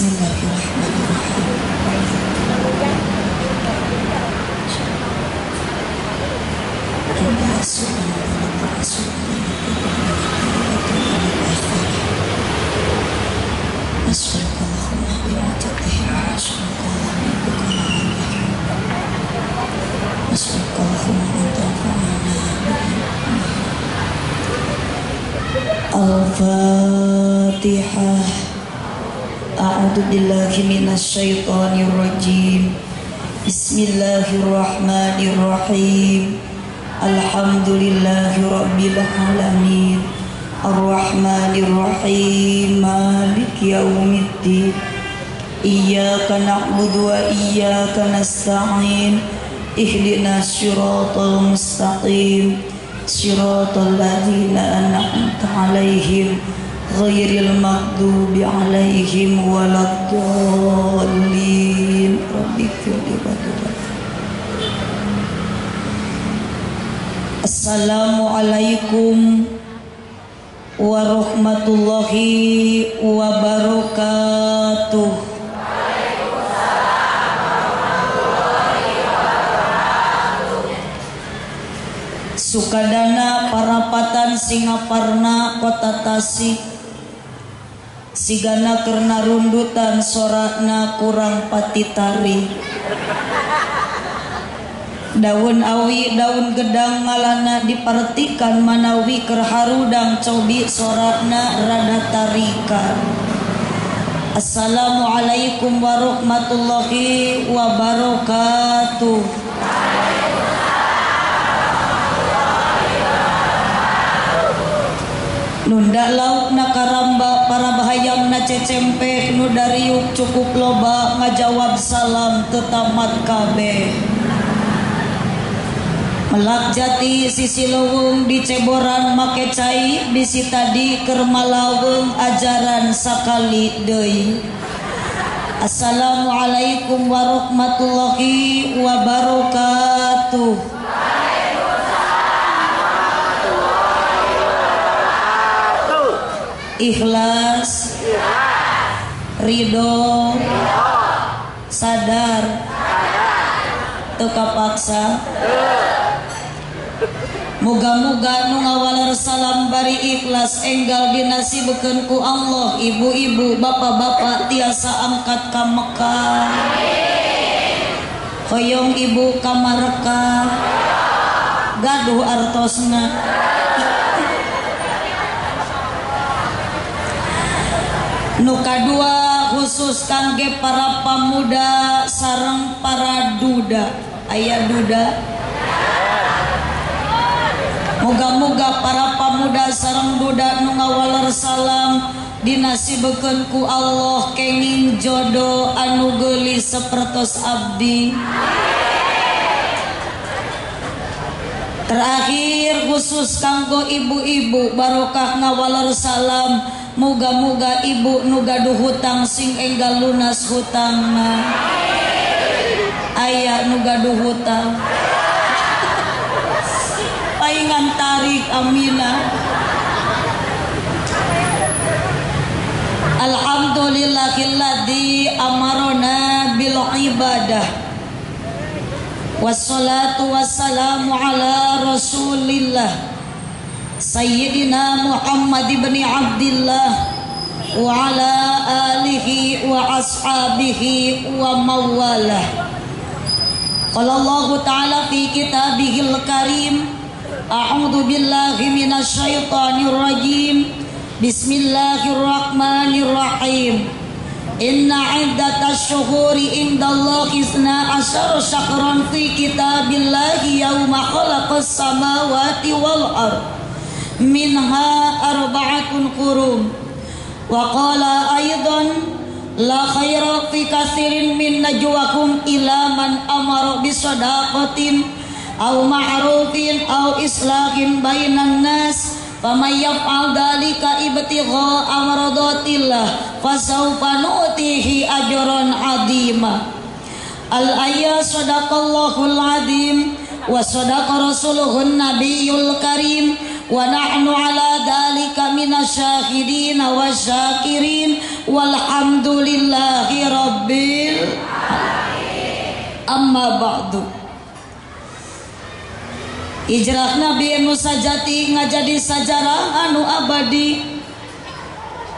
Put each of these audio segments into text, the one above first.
Bismillahirrahmanirrahim. Al-Fatihah. A'udzu billahi minasyaitonir rajim. Bismillahirrahmanirrahim. Alhamdulillahi rabbil alamin. Arrahmanir rahim. Maliki yaumiddin. Iyyaka na'budu wa iyyaka nasta'in. Ihdinas siratal mustaqim. Siratal ladzina an'amta 'alaihim ghairil maghdubi 'alaihim waladdallin. Rabbighfirli warhamni. Assalamualaikum warahmatullahi wabarakatuh. Waalaikumsalam warahmatullahi wabarakatuh. Sukadana parapatan Singaparna Kota Tasik, sigana kerna rundutan sorakna kurang pati tari. Daun awi daun gedang ngalana dipartikan manawi keur harudang cobi sorakna rada tarikan. Assalamualaikum warahmatullahi wabarakatuh. Nunda lauk na karamba para bahayang na cecempek nu dariuk cukup loba ngajawab salam tetamat kabeh. Melak jati sisi leuweung di ceboran make cai bisi tadi keur malaweng ajaran sakali deui. Assalamualaikum warahmatullahi wabarakatuh. Waalaikumsalam warahmatullahi wabarakatuh. Ikhlas, ridho, sadar, teu kapaksa. Moga-moga nu ngawaler salam bari ikhlas enggal dinasibekeun ku Allah. Ibu-ibu, bapak-bapak tiasa angkat ka Mekah. Hoyong ibu ka Marekah. Gaduh artosna. Nu kadua khusus kangge para pamuda sareng para duda. Aya duda. Moga-moga para pamuda sareng duda nu ngawaler salam dinasibekeun ku Allah kenging jodoh anu geulis sapertos abdi. Terakhir khusus kanggo ibu-ibu barokah ngawaler salam, moga-moga ibu nu gaduh hutang sing enggal lunas hutangna. Aya nu gaduh hutang paingan tarik amina. Alhamdulillahilladzi amarona bil ibadah. Wassalatu wassalamu ala rasulillah Sayyidina Muhammad ibn Abdillah wa ala alihi wa ashabihi wa mawalah. Qala Allahu ta'ala fi kitabihil karim, a'udzu billahi minasyaitonir rajim. Bismillahirrahmanirrahim. Inna iddatash syuhuri indallahi isna asyara syahran fi kitabillahi yauma khalaqas samawati wal ard minha arba'atun hurum. Wa qala aidan la khaira fi katsirin min najwakum ila man amara bisadaqatin aw ma'rufin aw islahin bainan nas faman yaf'al dzalika ibtigha'a maradatillah fasawfa nu'tihi ajran 'azima. Al-ayat sadaqallahul 'azim wa sadaqa rasuluhun nabiyul karim wa nahnu 'ala dzalika minasyahidin wasyakirin Walhamdulillahi rabbil alamin. Amma ba'du. Hijrah Nabi anu sajati ngajadi sajarah anu abadi.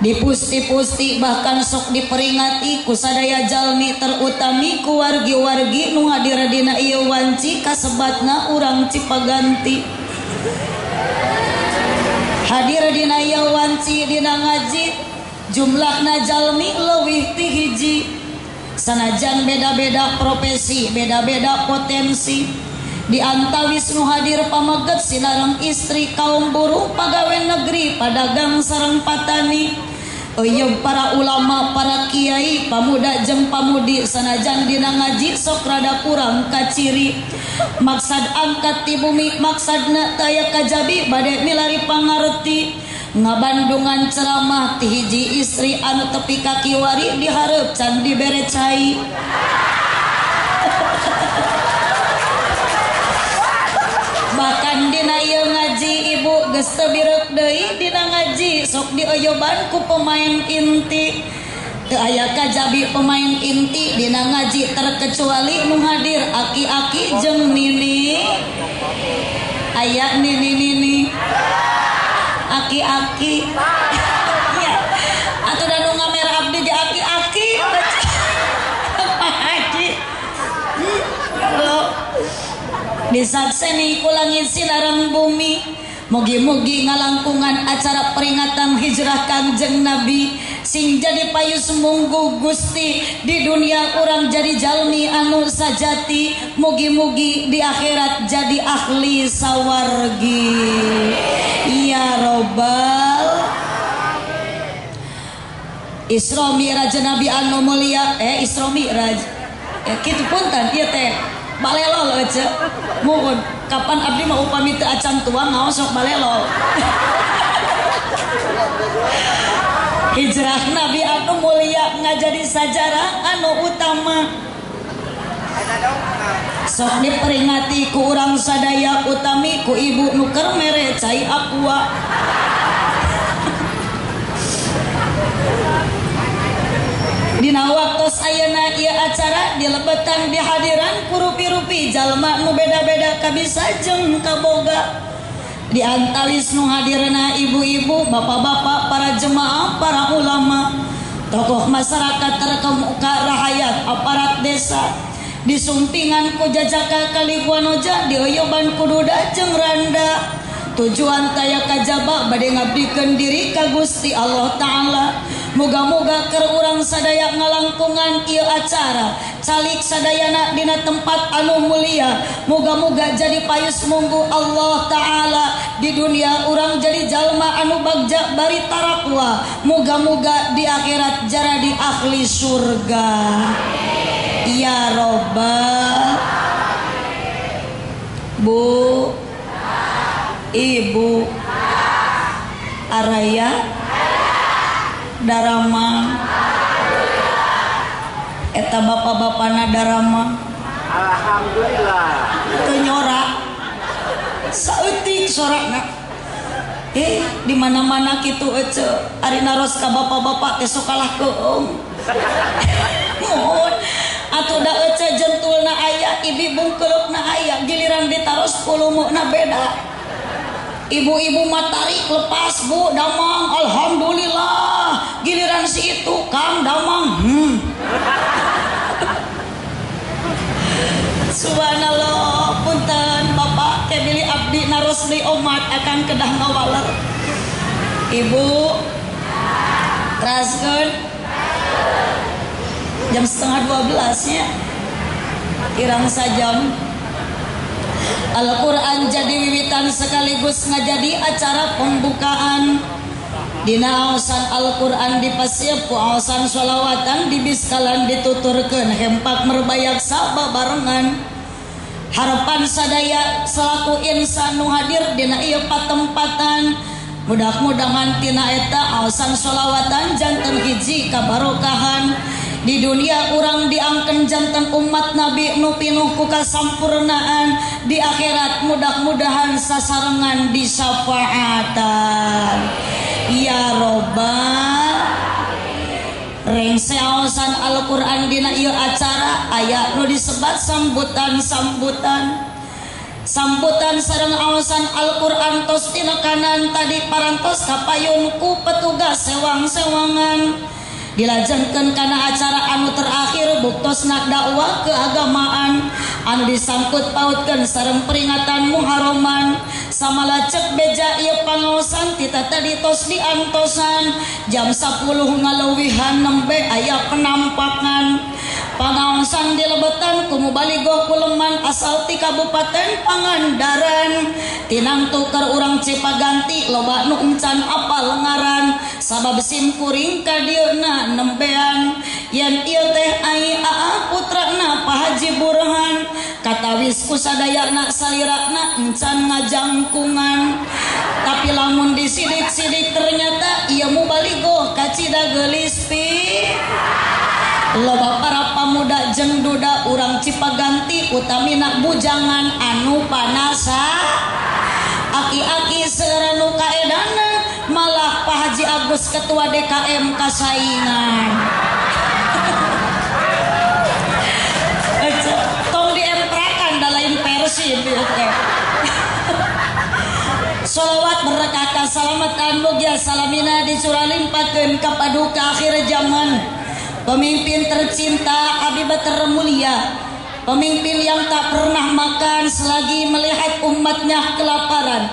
Dipusti-pusti bahkan sok diperingati ku sadaya jalmi terutami ku wargi-wargi nu hadir dina ieu wanci kasebatna urang Cipaganti. Hadir dina ieu wanci dina ngaji jumlahna jalmi leuwih ti hiji. Sanajan beda-beda profesi, beda-beda potensi. Di antawis nu hadir pameget sinareng istri kaum buruh pagawe negeri padagang sareng patani. Euyeub para ulama, para kiai, pamuda jeung pamudi sanajan dina ngaji sok rada kurang kaciri. Maksad angkat ti bumi maksadna teu aya kajabi bade milari pangarti. Ngabandungan ceramah ti hiji istri anu tepi ka kiwari dihareup can dibere cai. Bahkan dina ieu ngaji ibu geus teu bireuk deui dina ngaji sok dioyoban ku pemain inti. Teu aya kajabi pemain inti dina ngaji terkecuali nu hadir aki-aki jeung nini. Aya nini-nini. Aki-aki. Iya. Atuh da nu ngamer abdi ge aki-aki. Pak Haji. Disakseni ku langit sinareng bumi. Mugi-mugi ngalangkungan acara peringatan hijrah Kangjeng Nabi sing jadi payus munggu Gusti di dunia urang jadi jalmi anu sajati, mugi-mugi di akhirat jadi ahli sawargi. Ya robbal Isra Mi'raj Nabi anu mulia, Isra Mi'raj kitu punten ieu teh balelol ece muhun kapan abdi mah upami teu acan tuang ngaos sok balelol. Hijrah Nabi anu mulia ngajadi sajarah anu utama. Sok diperingati ku urang sadaya utami ku ibu nu keur mere cai aqua. Dina waktos ayeuna ieu acara dilebetan dihadiran ku rupi-rupi jalma nu beda-beda kabisa jeung kaboga. Di antawis nu hadirna ibu-ibu, bapak-bapak, para jemaah, para ulama, tokoh masyarakat terkemuka, rahayat, aparat desa. Disumpingan ku jajaka kaliguanoja, dioyoban ku duda jeung randa. Tujuan taya kajaba bade ngabdikeun diri ka Gusti Allah Ta'ala. Moga-moga keur urang sadaya ngalangkungan ieu acara calik sadayana dina tempat anu mulia. Moga-moga jadi payus munggu Allah Ta'ala di dunia urang jadi jalma anu bagja bari tarakwa. Moga-moga di akhirat jadi ahli surga. Ya robbal Bu, Ibu Araya Darama, eta bapak-bapana Darama. Alhamdulillah. Teu nyora. Saeutik sorakna. Di mana-mana kitu ece. Ari naros ka bapak-bapak teh sok kalah keung. Muhun. Atuh da ece jentulna aya, ibi bungkeulukna aya, giliran ditaros pulumuna beda. Ibu-ibu matarik lepas bu damang alhamdulillah, giliran si itu kang damang. Subhanallah, punten bapak kebili abdi naros deui omat akan kedah ngawaler. Ibu teraskeun jam 11:30 nya kirang sajam. Al-Quran jadi wiwitan sekaligus ngajadi acara pembukaan. Dina aosan Al-Quran dipasiep ku aosan sholawatan dibiskalan dituturkeun hempak merbayak sababarengan. Harapan sadaya selaku insan nu hadir dina ieu patempatan, mudah-mudahan tina eta aosan sholawatan janten hiji kabarokahan. Di dunia urang diangken janten umat Nabi nu pinuh ku kasampurnaan, di akhirat mudah-mudahan sasarengan disafaatan. Ya robbal. Rengse aosan Al-Qur'an dina ieu acara aya nu disebat sambutan-sambutan. Sambutan sareng aosan Al-Qur'an tos tinekanan tadi parantos kapayun ku petugas sewang-sewangan. Dilajengkeun kana acara anu terakhir buktosna dakwah keagamaan anu disangkut pautkeun sareng peringatan Muharraman. Samalacek beja ieu pangaosan tita tadi tos diantosan jam 10 ngaleuwihan nembe aya penampakan. Pangaosan dilebetan ku mubaligoh kuleman asal ti Kabupaten Pangandaran. Tinang tuker urang Cipaganti loba nu encan apal ngaran sabab sim kuring ka dieuna nembean. Yen ieu teh ai aa putrana Pak Haji Burhan katawis ku sadayana salirana encan ngajangkungan. Tapi lamun disidik-sidik ternyata ieu mubaligoh kacida geulis pi. Loba para pamuda jeung duda urang Cipaganti utamina bujangan anu panasa. Aki-aki seueur nu kaedana malah Pak Haji Agus ketua DKM kasaingan. Tong diemprakan da lain Persib ieu teh. Sholawat berkah salamatan mugia salamina dicuralimpakeun ka paduka akhir zaman. Pemimpin tercinta, Habibah termulia, pemimpin yang tak pernah makan selagi melihat umatnya kelaparan.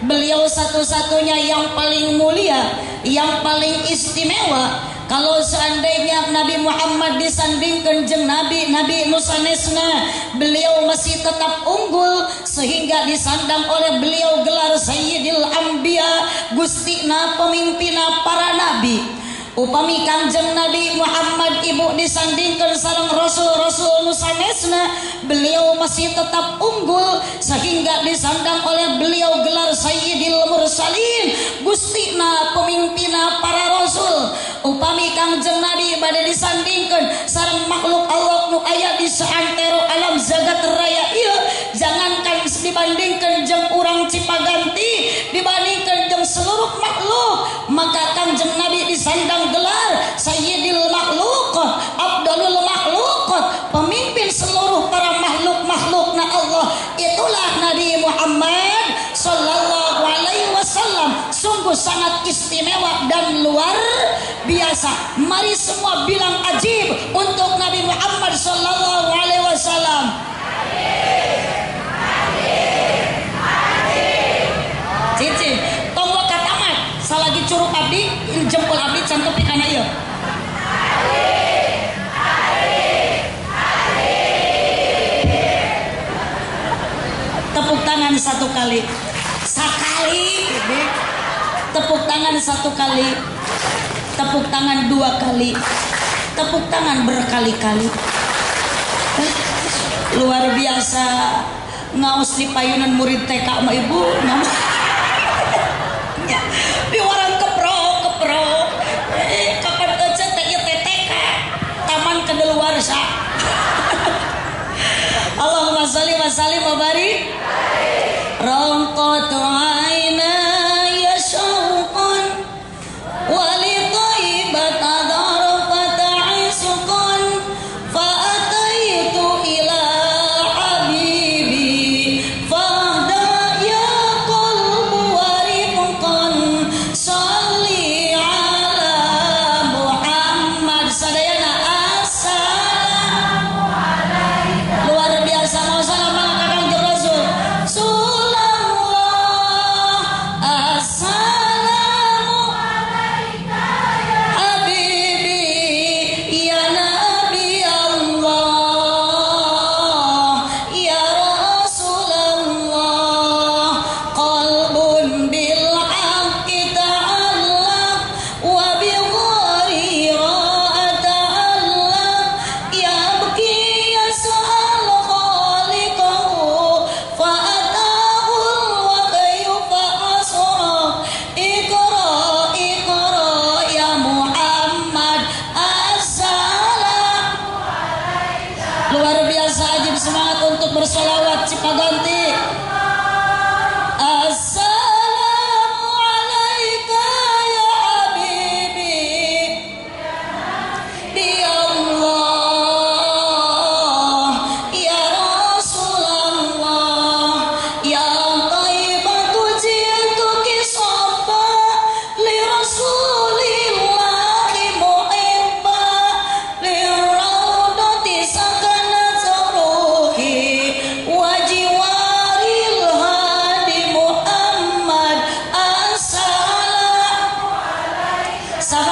Beliau satu-satunya yang paling mulia, yang paling istimewa. Kalau seandainya Nabi Muhammad disandingkan jeung Nabi nusanesna, beliau masih tetap unggul sehingga disandang oleh beliau gelar Sayyidil Anbiya, gustina pemimpinna para nabi. Upami Kangjeng Nabi Muhammad ibu disandingkan sareng rasul-rasul nusanesna, beliau masih tetap unggul sehingga disandang oleh beliau gelar Sayyidil Mursalin, gustina pemimpinna para rasul. Upami Kangjeng Nabi bade disandingkan sareng makhluk Allah nu aya di saantero alam jagat raya ieu, jangankan dibandingkan jeung urang Cipaganti, dibandingkan jeung seluruh makhluk, maka Kangjeng Nabi disandang gelar Sayyidil Makhluqat, Abdalul Makhluqat, pemimpin seluruh para makhluk-makhluk na Allah. Itulah Nabi Muhammad sallallahu alaihi wasallam, sungguh sangat istimewa dan luar biasa. Mari semua bilang ajib untuk Nabi Muhammad sallallahu alaihi wasallam. Cici, tonggo katamat, salagi curug abdi, jempol abdi cantum kana ieu. Tepuk tangan satu kali. Sekali, tepuk tangan satu kali. Tepuk tangan dua kali. Tepuk tangan berkali-kali. Luar biasa. Ngaos di payunan murid TK sama ibu. Di orang keprok keprok. Kapan aja TK taman kedeluarsa. Allahumma sholli wa sallim wa barik. Raqatu aina yashauqan wa li thaibata darfata isqan fa ataitu ila habibi fahda ya qalbu warifqan sholli ala Muhammad. Sadayana assalamu alaikum. Luar biasa, mau salam kakang Rasul. Sallallahu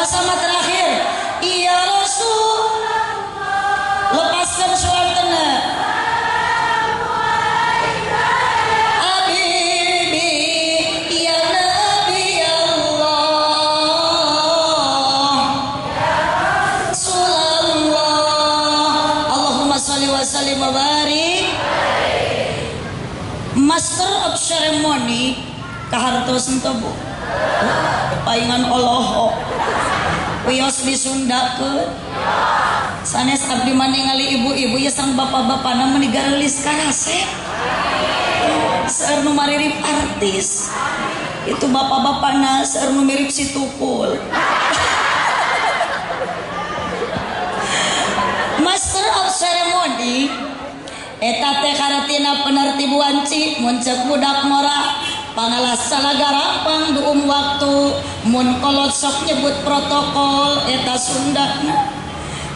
Sama-sama terakhir. Ya Rasul. Lepaskan suantena. Habibi ya Nabi Allah. Rasulullah. Allahumma sholli wa sallim wa barik. Master of ceremony kahartos henteu Bu. Paingan Allah. Wios disundakeun. Sanes abdi mah ningali ibu-ibu ya sang bapak-bapana meuni gareulis karasep. Seueur nu maririp artis. Itu bapak-bapana seueur nu mirip si Tukul. Master of ceremony eta teh karatina penertib wanci mun ceuk budak ngora pangalas salaga rampang duum waktu mun kolot sok nyebut protokol eta Sundana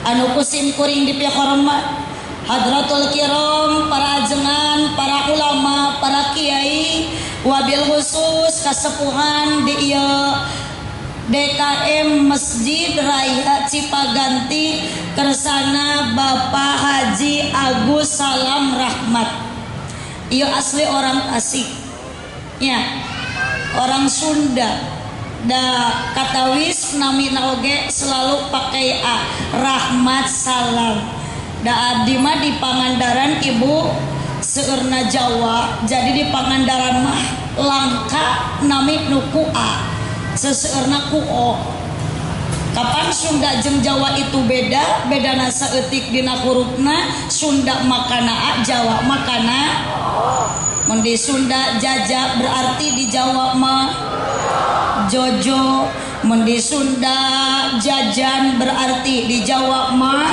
anu kusim kuring dipihormat hadratul kiram para ajengan para ulama para kiai wabil khusus kasepuhan di ieu DKM Masjid Raya Cipaganti kersana Bapak Haji Agus Salam Rahmat. Ieu asli orang Tasik ya, orang Sunda. Da katawis namina oge selalu pakai A, Rahmat Salam. Da abdi mah di Pangandaran ibu seueurna Jawa, jadi di Pangandaran mah langka nami nu ku A, seseueurna ku O. Kapan Sunda jeung Jawa itu beda, bedana saeutik dina hurufna, Sunda makana A, Jawa makana mun di Sunda jaja berarti di Jawa mah Jojo, mun di Sunda jajan berarti di Jawa mah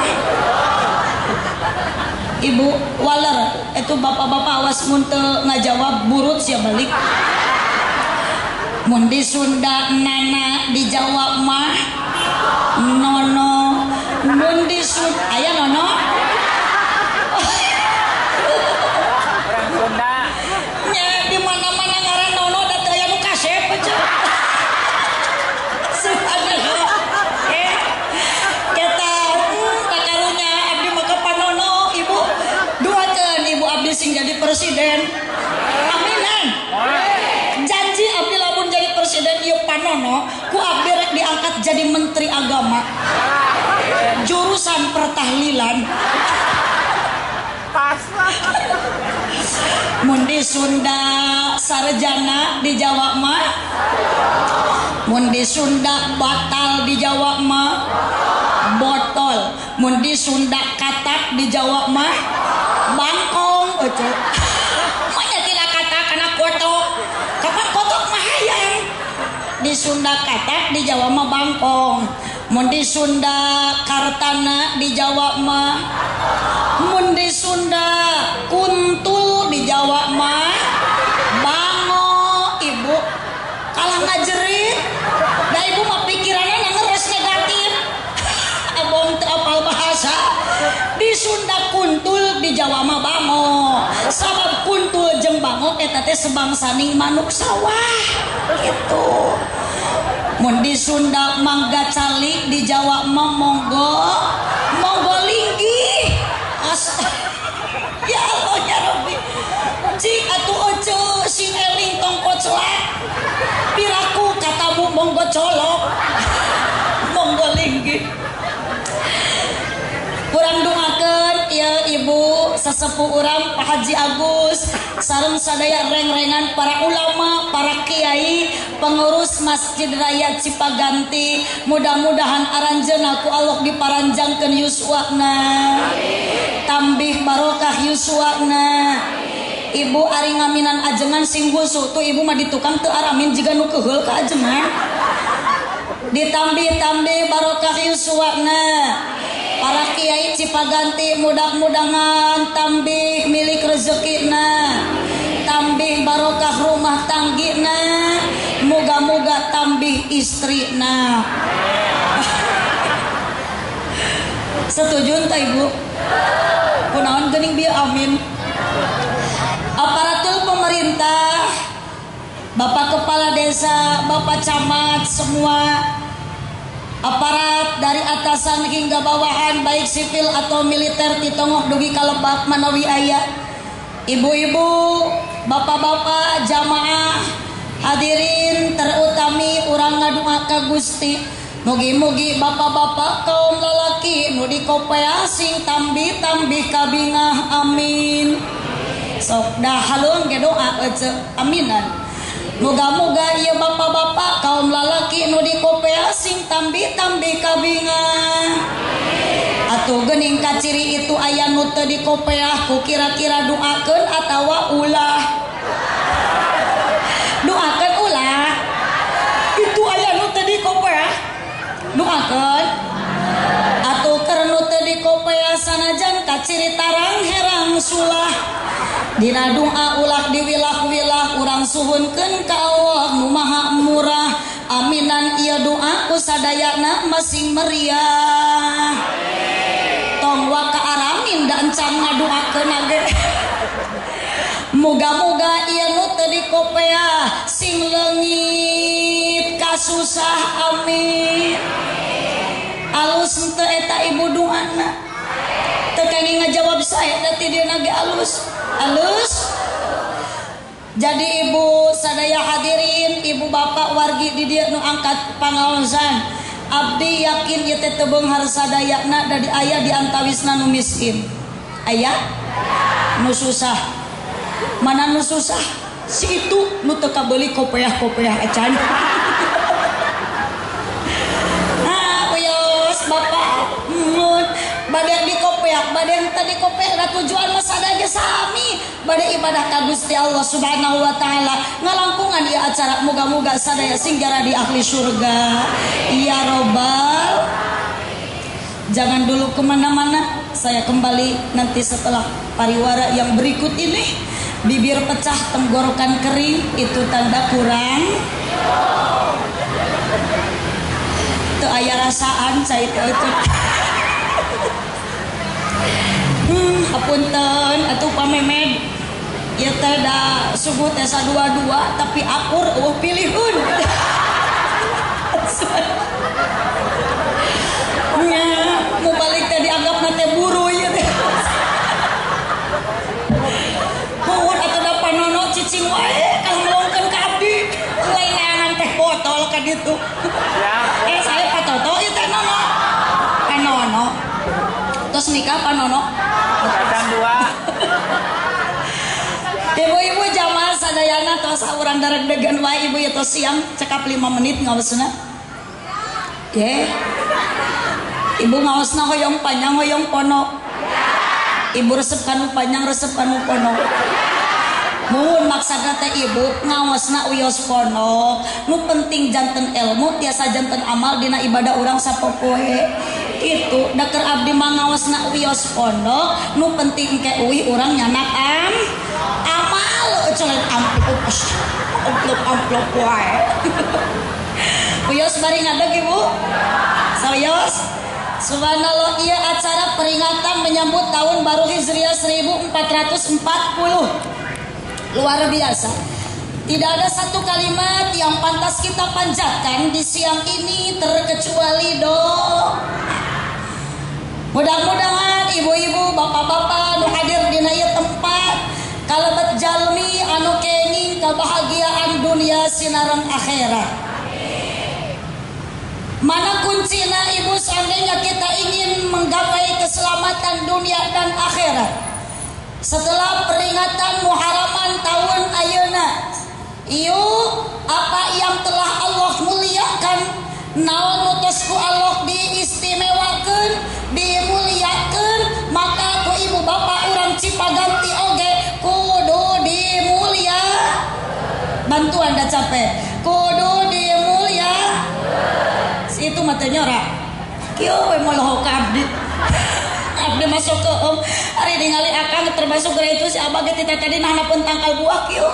ibu waler. Itu bapak-bapak awas mun teu ngajawab burut sia balik. Mun di Sunda nana di Jawa mah nono, mun di Sunda aya nono. Orang Sunda nya di mana-mana ngaran nono da teu aya nu kasep aja. Subhanallah. Kita takarunya abdi mah ka panono ibu duakeun ibu abdi sing jadi presiden. Aminan. Janji abdi lamun jadi presiden ieu panono ku abdi rek diangkat jadi menteri agama. Jurusan pertahlilan. Pas. Mun di Sunda sarjana di Jawa mah, mun di Sunda batal di Jawa mah botol, mun di Sunda katak di Jawa mah bangkong. Oce manya tidak kata karena kotok, kapan kotok mah hayang. Di Sunda katak di Jawa mah bangkong, mun di Sunda kartana di Jawa mah, mun di Sunda kuntul di Jawa mah bango. Ibu kalah ngajerit da ibu mah pikiranna ngeres negatif. Abong teu apal bahasa. Di Sunda kuntul di Jawa mah bango. Sabab kuntul jeung bango eta teh sebangsaning manuk sawah gitu. Mun di Sunda mangga calik di Jawa mah monggo monggo linggih. Ya Allah ya Rabbi. Cik atuh oce sing eling tong koclak. Piraku katamu monggo colok. Monggo linggih. Urang dongakeun ya ibu sesepuh urang Pak Haji Agus sareng sadaya reng-rengan para ulama, para kiai, pengurus Masjid Raya Cipaganti. Mudah-mudahan aranjeunna ku Allah diparanjangkeun yuswana. Tambih barokah yuswana. Ibu ari ngaminan ajengan sing husu tuh ibu mah di tukang teu aramin jiga nu keuheul ka ajengan. Ditambih-tambih barokah yuswana. Para kiai Cipaganti mudah-mudahan tambih milik rezekina, tambih barokah rumah tanggina, moga-moga tambih istrina. Setuju entah ibu? Kunaon geuning bieu amin. Aparatur pemerintah, Bapak Kepala Desa, Bapak Camat, semua dari atasan hingga bawahan baik sipil atau militer ti tongoh dugi ka lebak manawi aya. Ibu-ibu, bapak-bapak, jamaah, hadirin terutami urang ngadua ka Gusti. Mugi-mugi bapak-bapak kaum lalaki nu dikopea sing tambih-tambih kabingah, amin. Sok dah halun ge doa ece aminan. Moga-moga ieu bapak-bapak kaum lalaki nu dikopea sing tambih-tambih kabingah. Atuh geuning kaciri itu aya nu teu dikopeah ku kira-kira doakeun atawa ulah. Doakeun ulah. Itu aya nu teu dikopeah. Doakeun. Atuh keur nu teu dikopeah sanajan kaciri tarang herang sulah. Dina doa ulah diwilah-wilah urang suhunkeun ka Allah nu Maha Murah. Aminan ieu doa ku sadayana masing meriah. Tong waka aramin da encan ngadoakeun ge. Moga-moga ieu nu teu dikopeah sing leungit kasusah, amin. Alus henteu eta ibu doana. Teu kenging ngajawab sae da ti dieuna ge alus. Alus. Jadi ibu sadaya hadirin, ibu bapak wargi di dieu nu angkat pangaosan, abdi yakin ieu teh teu beunghar sadayana da di aya di antawisna nu miskin. Aya? Nu susah. Mana nu susah? Si itu nu teu kabeuli kopeah-kopeah acan. Ah, uyos bapak mun bade dikopeah, bade henteu dikopeah da tujuan mah sadaya sami, bade ibadah ka Gusti Allah Subhanahu wa taala. Ngalangkungan ieu acara moga-moga sadaya sing jadi ahli surga. Ya robbal. Jangan dulu kemana-mana, saya kembali nanti setelah pariwara yang berikut ini. Bibir pecah, tenggorokan kering, itu tanda kurang. Teu aya rasaan cai teh itu. Hapunten atuh pamemed. Ieu teh da subuh teh sadua-dua tapi akur eueuh pilihun. Nya mau balik teh dianggapna teh buruy ieu teh. Muhun atuh da panono cicing wae kalau melongkeun ka abdi. Lain neangan teh botol ka ditu. Saya Pak Toto ieu teh nono. Panono. Terus nikah panono. Kadang dua. Ibu-ibu jamaah sadayana tos urang daregdegan wae ibu ieu tos siang cekap 5 menit ngaosna. Ye. Ibu ngaosna hoyong panjang hoyong pono. Ibu resep kanu panjang resep kanu pono. Muhun maksudna teh ibu ngaosna uyos pono. Nu penting janten ilmu tiasa janten amal dina ibadah urang sapopoe. Itu da keur abdi mah ngaosna uyos pono, nu penting engke uih urang nyanak amal colet amplop amplop amplop wae. Uyos bari ngadeg ibu. Sayos. Subhanallah, ieu acara peringatan menyambut tahun baru Hijriah 1440. Luar biasa. Tidak ada satu kalimat yang pantas kita panjatkan di siang ini terkecuali doa. Mudah-mudahan ibu-ibu, bapak-bapak nu hadir dina ieu tempat kalebet jalmi anu kenging kebahagiaan dunia sinareng akhirat. Mana kuncina ibu seandainya kita ingin menggapai keselamatan dunia dan akhirat? Setelah peringatan Muharraman tahun ayeuna, ieu apa yang telah Allah muliakan, naon nu tos ku Allah diistimewakeun, dimuliakeun, maka ku ibu bapak urang Cipaganti oge kudu dimulia. Bantuan da capek, kudu dimulia. Itu matanya ora kieu we molohok ka abdi. Abdi masuk ke om ari ningali akang termasuk gara itu si abah ge tadi nahana tangkal buah kieu.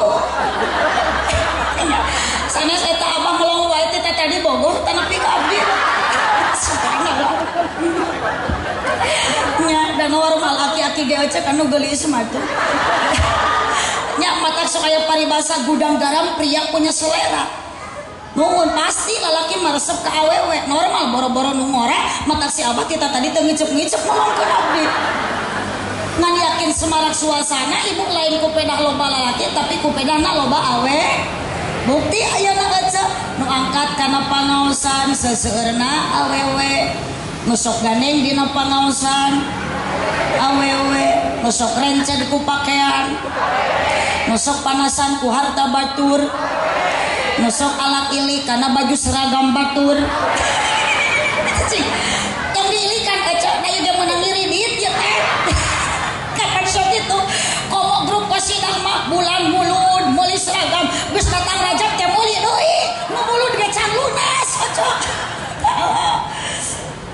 Sanes eta abah melong wae teh tadi Bogor tanapi ka abdi. Subhanallah. Nya dan warung aki-aki ge ocek anu geulis mah tuh. Nya matak sok aya paribasa gudang garam pria punya selera. Nuhun pasti lalaki mah resep ka awewe normal boro-boro nu ngora matak si abah kita tadi teu ngicep-ngicep ngomongkeun abdi. Ngan yakin semarak suasana ibu lain ku pedah loba lalaki tapi ku pedahna loba awe. Bukti ayeuna aja nu angkat kana pangaosan seseueurna awewe, nu sok gandeng dina pangaosan awewe, nu sok renced ku pakean, nu sok panasan ku harta batur, nu sok alak ilik kana baju seragam batur. Tong diilikan aja da ieu ge meunang ngiridit ieu teh. Kapan sok itu komo grup qasidah mah bulan mulud meuli seragam geus datang Rajab teh meuli deui nu mulud ge can lunas aja.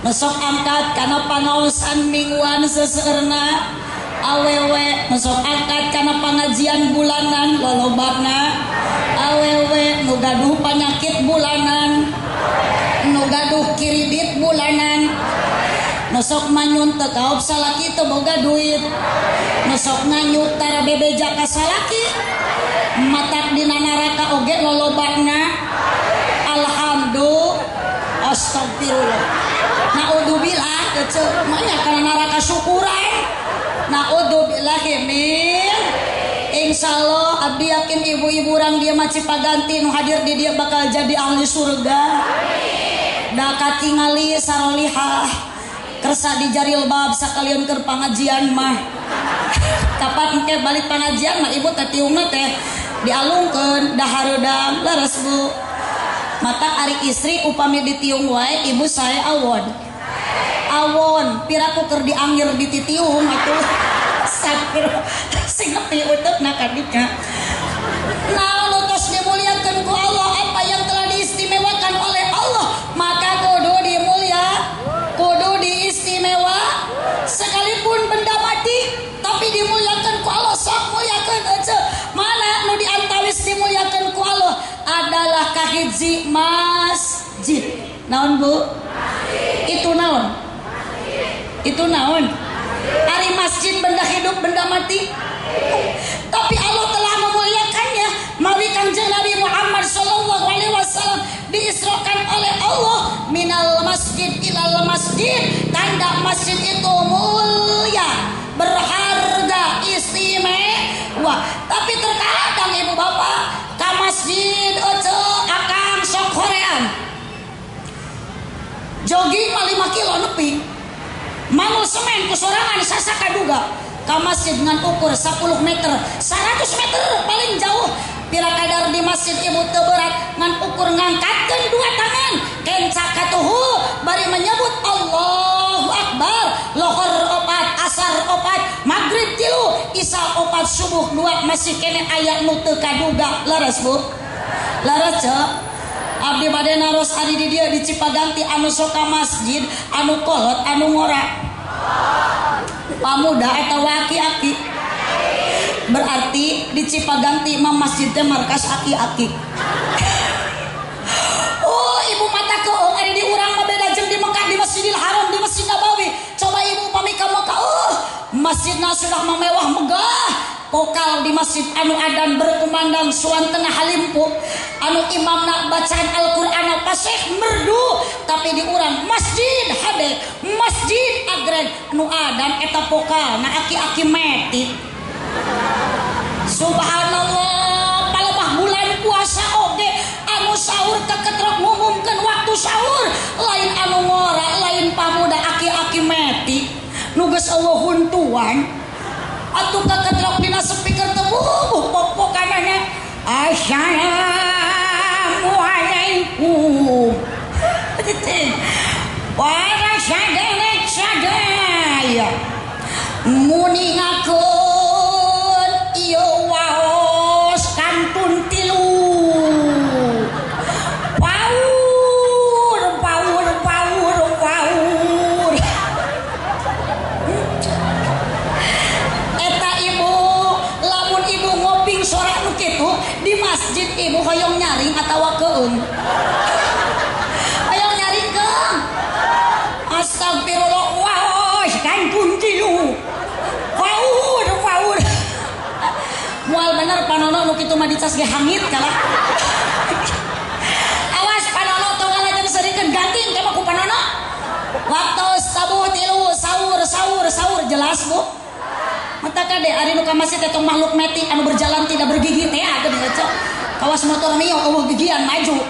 Nu sok angkat kana pangaosan mingguan seseueurna awewe, nu sok angkat kana pangajian bulanan lolobana awewe, nu gaduh panyakit bulanan, nu gaduh kiridit bulanan, nu sok manyun teu kaop salaki teu boga duit, nu sok nganyut tara bebeja ka salaki, matak dina neraka oge lolobana. Alhamdulillah, astagfirullah, naudzubillah, eceu manya kana neraka syukuran. Naudzubillahi min. Insyaallah abdi yakin ibu-ibu urang dia mah Cipaganti nu hadir di dia bakal jadi ahli surga. Da katingali sarolihah kersa di jarilbab sakalian keur pangajian mah. Kapan engke balik pangajian mah ibu teh tiungna teh dialungkeun da hareudang leres Bu. Matak ari istri upami ditiung wae ibu sae awon. Awon piraku keur dianggir dititiung atuh. Astagfirullah sing nepi uteukna ka dinya. Nah, nu tos dimuliakeun ku Allah, apa yang telah diistimewakan oleh Allah maka kudu dimulia, kudu diistimewa. Sekalipun benda mati tapi dimuliakan ku Allah, sok muliakeun aja. Mana nu diantawis dimuliakeun ku Allah adalah kahiji masjid. Naon Bu? Itu naon? Itu naon? Ari masjid benda hidup benda mati. Tapi Allah telah memuliakannya melalui Kanjeng Nabi Muhammad sallallahu alaihi wasallam diisrokan oleh Allah minal masjid ilal masjid. Tanda masjid itu mulia, berharga, istimewa. Tapi terkadang ibu bapak ka masjid ece akang sok hoream. Jogging mah 5 kilo nepi. Manggul semen ku sorangan sasakaduga. Ka masjid ngan ukur 10 meter, 100 meter paling jauh. Pira kadar di masjid ibu teu berat ngan ukur ngangkatkeun dua tangan kenca katuhu bari menyebut Allahu Akbar. Lohor opat, asar opat, maghrib 3, isya 4, subuh 2, masih kene aya nu teu kaduga. Leres Bu? Leres ceu? Abdi bade naros ari di dieu di Cipaganti anu sok ka masjid, anu kolot, anu ngora. Pamuda atau aki-aki. Berarti di Cipaganti mah masjid teh markas aki-aki. Oh, ibu mata keung ari di urang mah beda jeung di Mekah, di Masjidil Haram, di Masjid Nabawi. Coba ibu pami ka Mekah, masjidna sudah mewah megah. Pokal di masjid anu adan berkumandang suantena halimpu, anu imamna bacaan Al-Qur'an paseh merdu, tapi di urang masjid hade, masjid agreng anu adan eta pokal na aki-aki meti. Subhanallah, palebah bulan puasa oge anu sahur keketrok ngumumkeun waktu sahur, lain anu ngora, lain pamuda aki-aki meti. Nu geus eueuh huntuan. Atuh keketrok dina speaker teh bubuh pok-pokanana. Assalamualaikum. Para sadaya sadaya muningakeun ieu waos kantun tilu. Paur paur paur paur. Eta ibu lamun ibu ngoping sora nu kitu di masjid ibu hoyong nyaring atawa keung. Hoyong nyaring keung. Astagfirullah waos kantun tilu. Paur paur. Moal bener panono nu kitu mah dicas ge hangit kalah. Lepas bu? Mata kade ari nu ka masjid teh tong makhluk meti anu berjalan tidak bergigi teh geuning ece. Kawas motor mio eueuh gigian maju.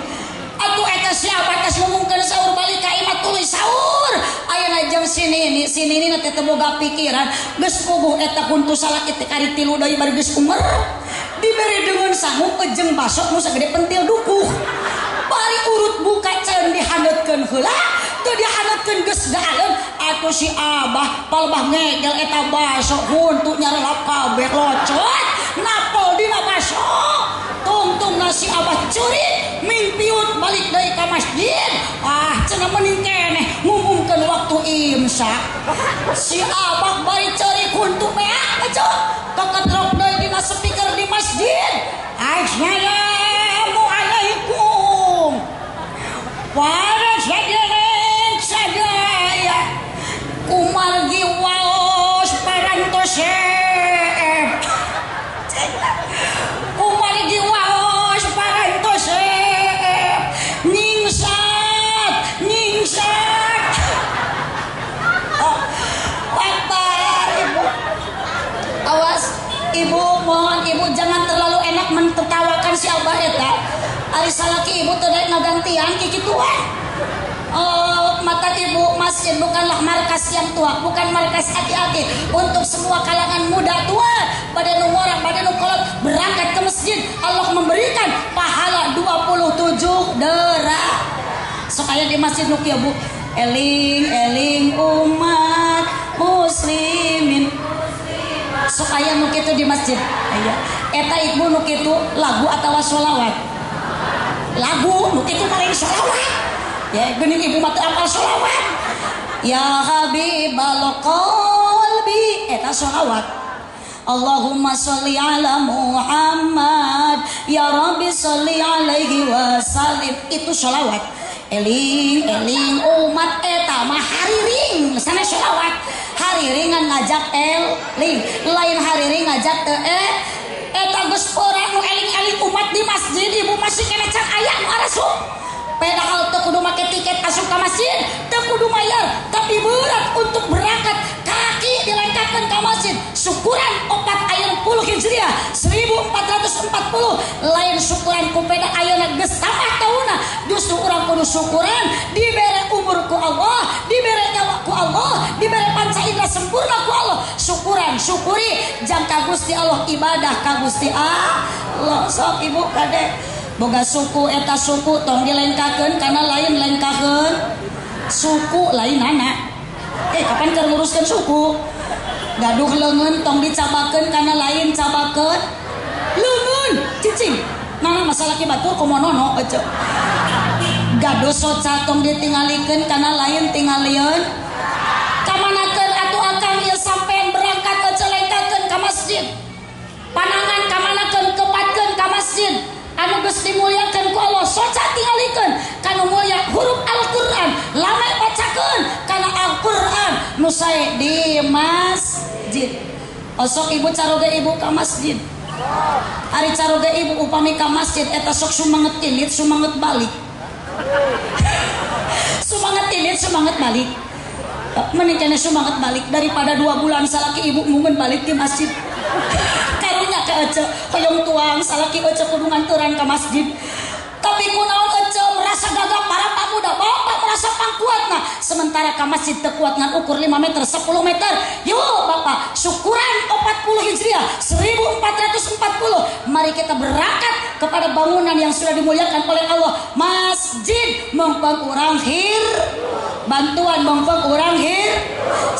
Atuh eta siapa tos ngumumkeun saur balik ka imah tuluy saur. Ayeuna jeung sini sini teh teu boga pikiran geus puguh eta kuntu salaki teh kari tilu deui bari geus umer. Dibere deungeun sangu jeung basok nu sagede pentil dukuh. Bari urut buka ceun dihaneutkeun heula, teu dihaneutkeun geus gaaleun atuh si abah palebah ngegel eta basok huntu nyarelap kabeh locot napol dina basok. Tungtung nasi abah curi mingpiut balik deui ka masjid. Ah cenah mending keneh ngumumkeun waktu imsak. Si abah bari ceri kuntu beak atuh keketrok deui dina speaker di masjid. Assalamualaikum para hadirin sadaya kumargi waos parantos. Kumargi waos parantos ningsat ningsat. Oh, Akbar ibu. Awas ibu, mohon ibu jangan terlalu enak mentertawakan si abah eta. Ari salaki ibu teu daek ngagantian kikituan. Oh, mata ibu masjid bukanlah markas yang tua, bukan markas aki-aki. Untuk semua kalangan muda tua, pada nu ngora, pada nu kolot berangkat ke masjid, Allah memberikan pahala 27 derajat. Sok aya di masjid nu kieu bu, eling eling umat muslimin. Sok aya nu kitu di masjid. Aya. Eta ibu nu kitu lagu atawa sholawat. Lagu nu kitu paling sholawat. Ya geuning ibu mah teu apal sholawat. Ya habibal qalbi eta sholawat. Allahumma sholli ala Muhammad ya Rabbi sholli alaihi wasallim, itu sholawat. Eling eling umat eta mah hariring sana sholawat. Hariringan ngajak eling, lain hariring ngajak teu eta geus ora nu eling-eling umat di masjid ibu masih kena can aya nu arasup. Padahal teu kudu make tiket asup ka masjid, teu kudu mayar, tapi berat untuk berangkat kaki dilengkapkan ka masjid. Syukuran 4 puluh Hijriah 1440 lain syukuran ku peda ayeuna geus tambah taunna, justru urang kudu syukuran dibere umur ku Allah, dibere nyawa ku Allah, dibere panca indera sempurna ku Allah. Syukuran syukuri jang ka Gusti Allah, ibadah ka Gusti Allah. Sok ibu kade boga suku eta suku tong dilengkakeun kana lain lengkakeun suku lain anak. Kapan keur nguruskeun suku? Gaduh leungeun tong dicabakeun kana lain cabakeun leungeun cicing. Mana masalah ki batur komo nono ece. Gaduh soca tong ditingalikeun kana lain tingalieun. Kamanakeun atuh akang ieu sampean berangkat ece lengkakeun ka masjid. Panangan kamanakeun kepatkeun ka masjid. Anu geus dimuliakeun ku Allah soca tingalikeun kanu mulia huruf Al-Qur'an lame bacakeun kana Al-Qur'an nu sae di masjid. Osok ibu caroge ibu ka masjid. Ari caroge ibu upami ka masjid eta sok sumanget ilit sumanget balik. Sumanget ilit sumanget balik. Mending kene sumanget balik daripada 2 bulan salaki ibu mungen balik di masjid. Karunya ke ece hoyong tuang salaki ece kudu nganturan ka masjid. Tapi kunaon ece merasa gagah para pemuda, bapak merasa pangkuatna, sementara ka masjid teu kuat ngan ukur 5 meter 10 meter. Yuk bapak, syukuran 40 Hijriah 1440, mari kita berangkat kepada bangunan yang sudah dimuliakan oleh Allah, masjid. Mongpong urang hir, bantuan mongpong urang hir,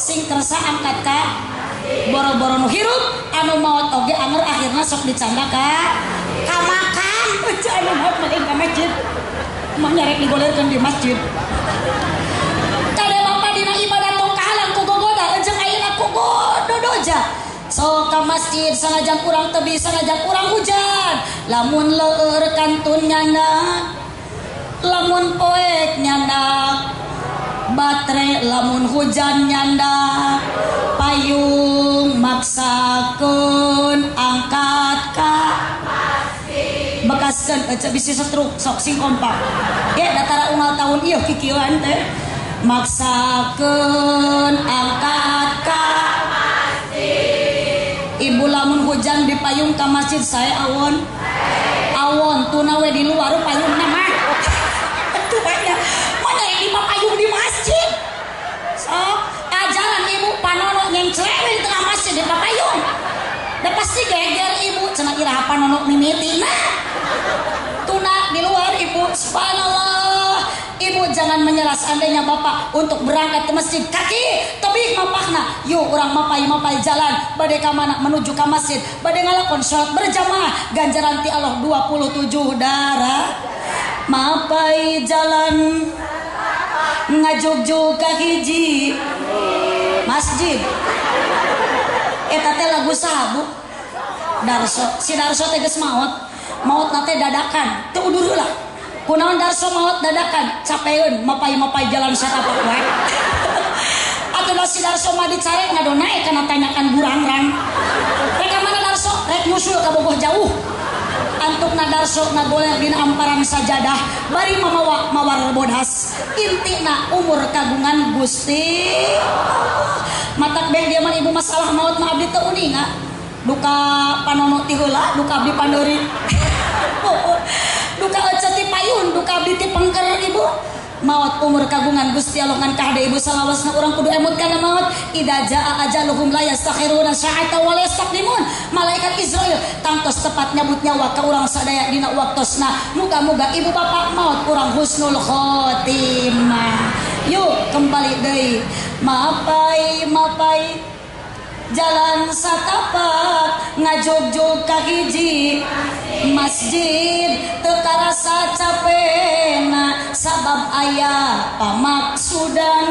sing kersa angkat ka boro-boro nu hirup anu maot oge anger akhirna sok dicanda ka kamakan. Ece anu maot mah ka masjid mah nyarek digolerkeun di masjid. Kade bapak dina ibadah tong kahalang ku gogoda jeung ayeuna ku gododoja. Sok ka masjid sanajan urang teu bisa sanajan urang hujan, lamun leur kantun nyandak, lamun poek nyandak, baterai lamun hujan nyandak, payung maksakeun angkat ka bekaskeun ece bisi setruk sok sing kompak. Ge datara unggal tahun ieu kikieuan teh maksakeun angkat ka Hujan di payung ka masjid saya awon. Awon tuna we di luar payungna mah. Tuh banyak. Mana yang di payung di masjid? Sok ajaran ibu panono nyengclek we di tengah masjid di payung. Da pasti geger ibu cenah iraha panono mimitina. Tuna di luar ibu, subhanallah. Ibu jangan menyerah seandainya bapak untuk berangkat ke masjid kaki tebih mapahna. Yuk urang mapai-mapai jalan bade ka mana menuju ka masjid, bade ngalakon salat berjamaah ganjaran ti Allah 27 darah. Mapai jalan ngajugjug ka hiji masjid. Eta teh lagu saha Bu? Darso. Si Darso teh geus maot. Maot teh dadakan, teu udur heula. Kunaon Darso maot dadakan, capeun mapai-mapai jalan satapak wae. Atuh si Darso mah dicarek ngadonae kana tanyakan burangrang. Rek ka mana Darso? Rek nyusul ka Bogoh jauh. Antukna Darso ngagoler dina amparan sajadah bari mamawa mawar bodas. Intina umur kagungan Gusti Allah. Matak beh dia mah ibu masalah maot mah abdi teu uninga. Duka panono ti heula, duka abdi pandeuri. Duka ece ti payun, duka abdi ti pengker ibu. Maot umur kagungan Gusti Allah ngan kahade ibu salawasna urang kudu emut kana maot. Idza jaa ajaluhum la yastakhiruna sa'ata wa la yastaqdimun. Malaikat Israil tangtos tepat nyabut nyawa ka urang sadaya dina waktosna. Muga-muga ibu bapak maot urang husnul khotimah. Yuk kembali deui. Mapai mapai jalan satapak ngajugjug ka hiji masjid teu karasa capena sabab aya pamaksudan.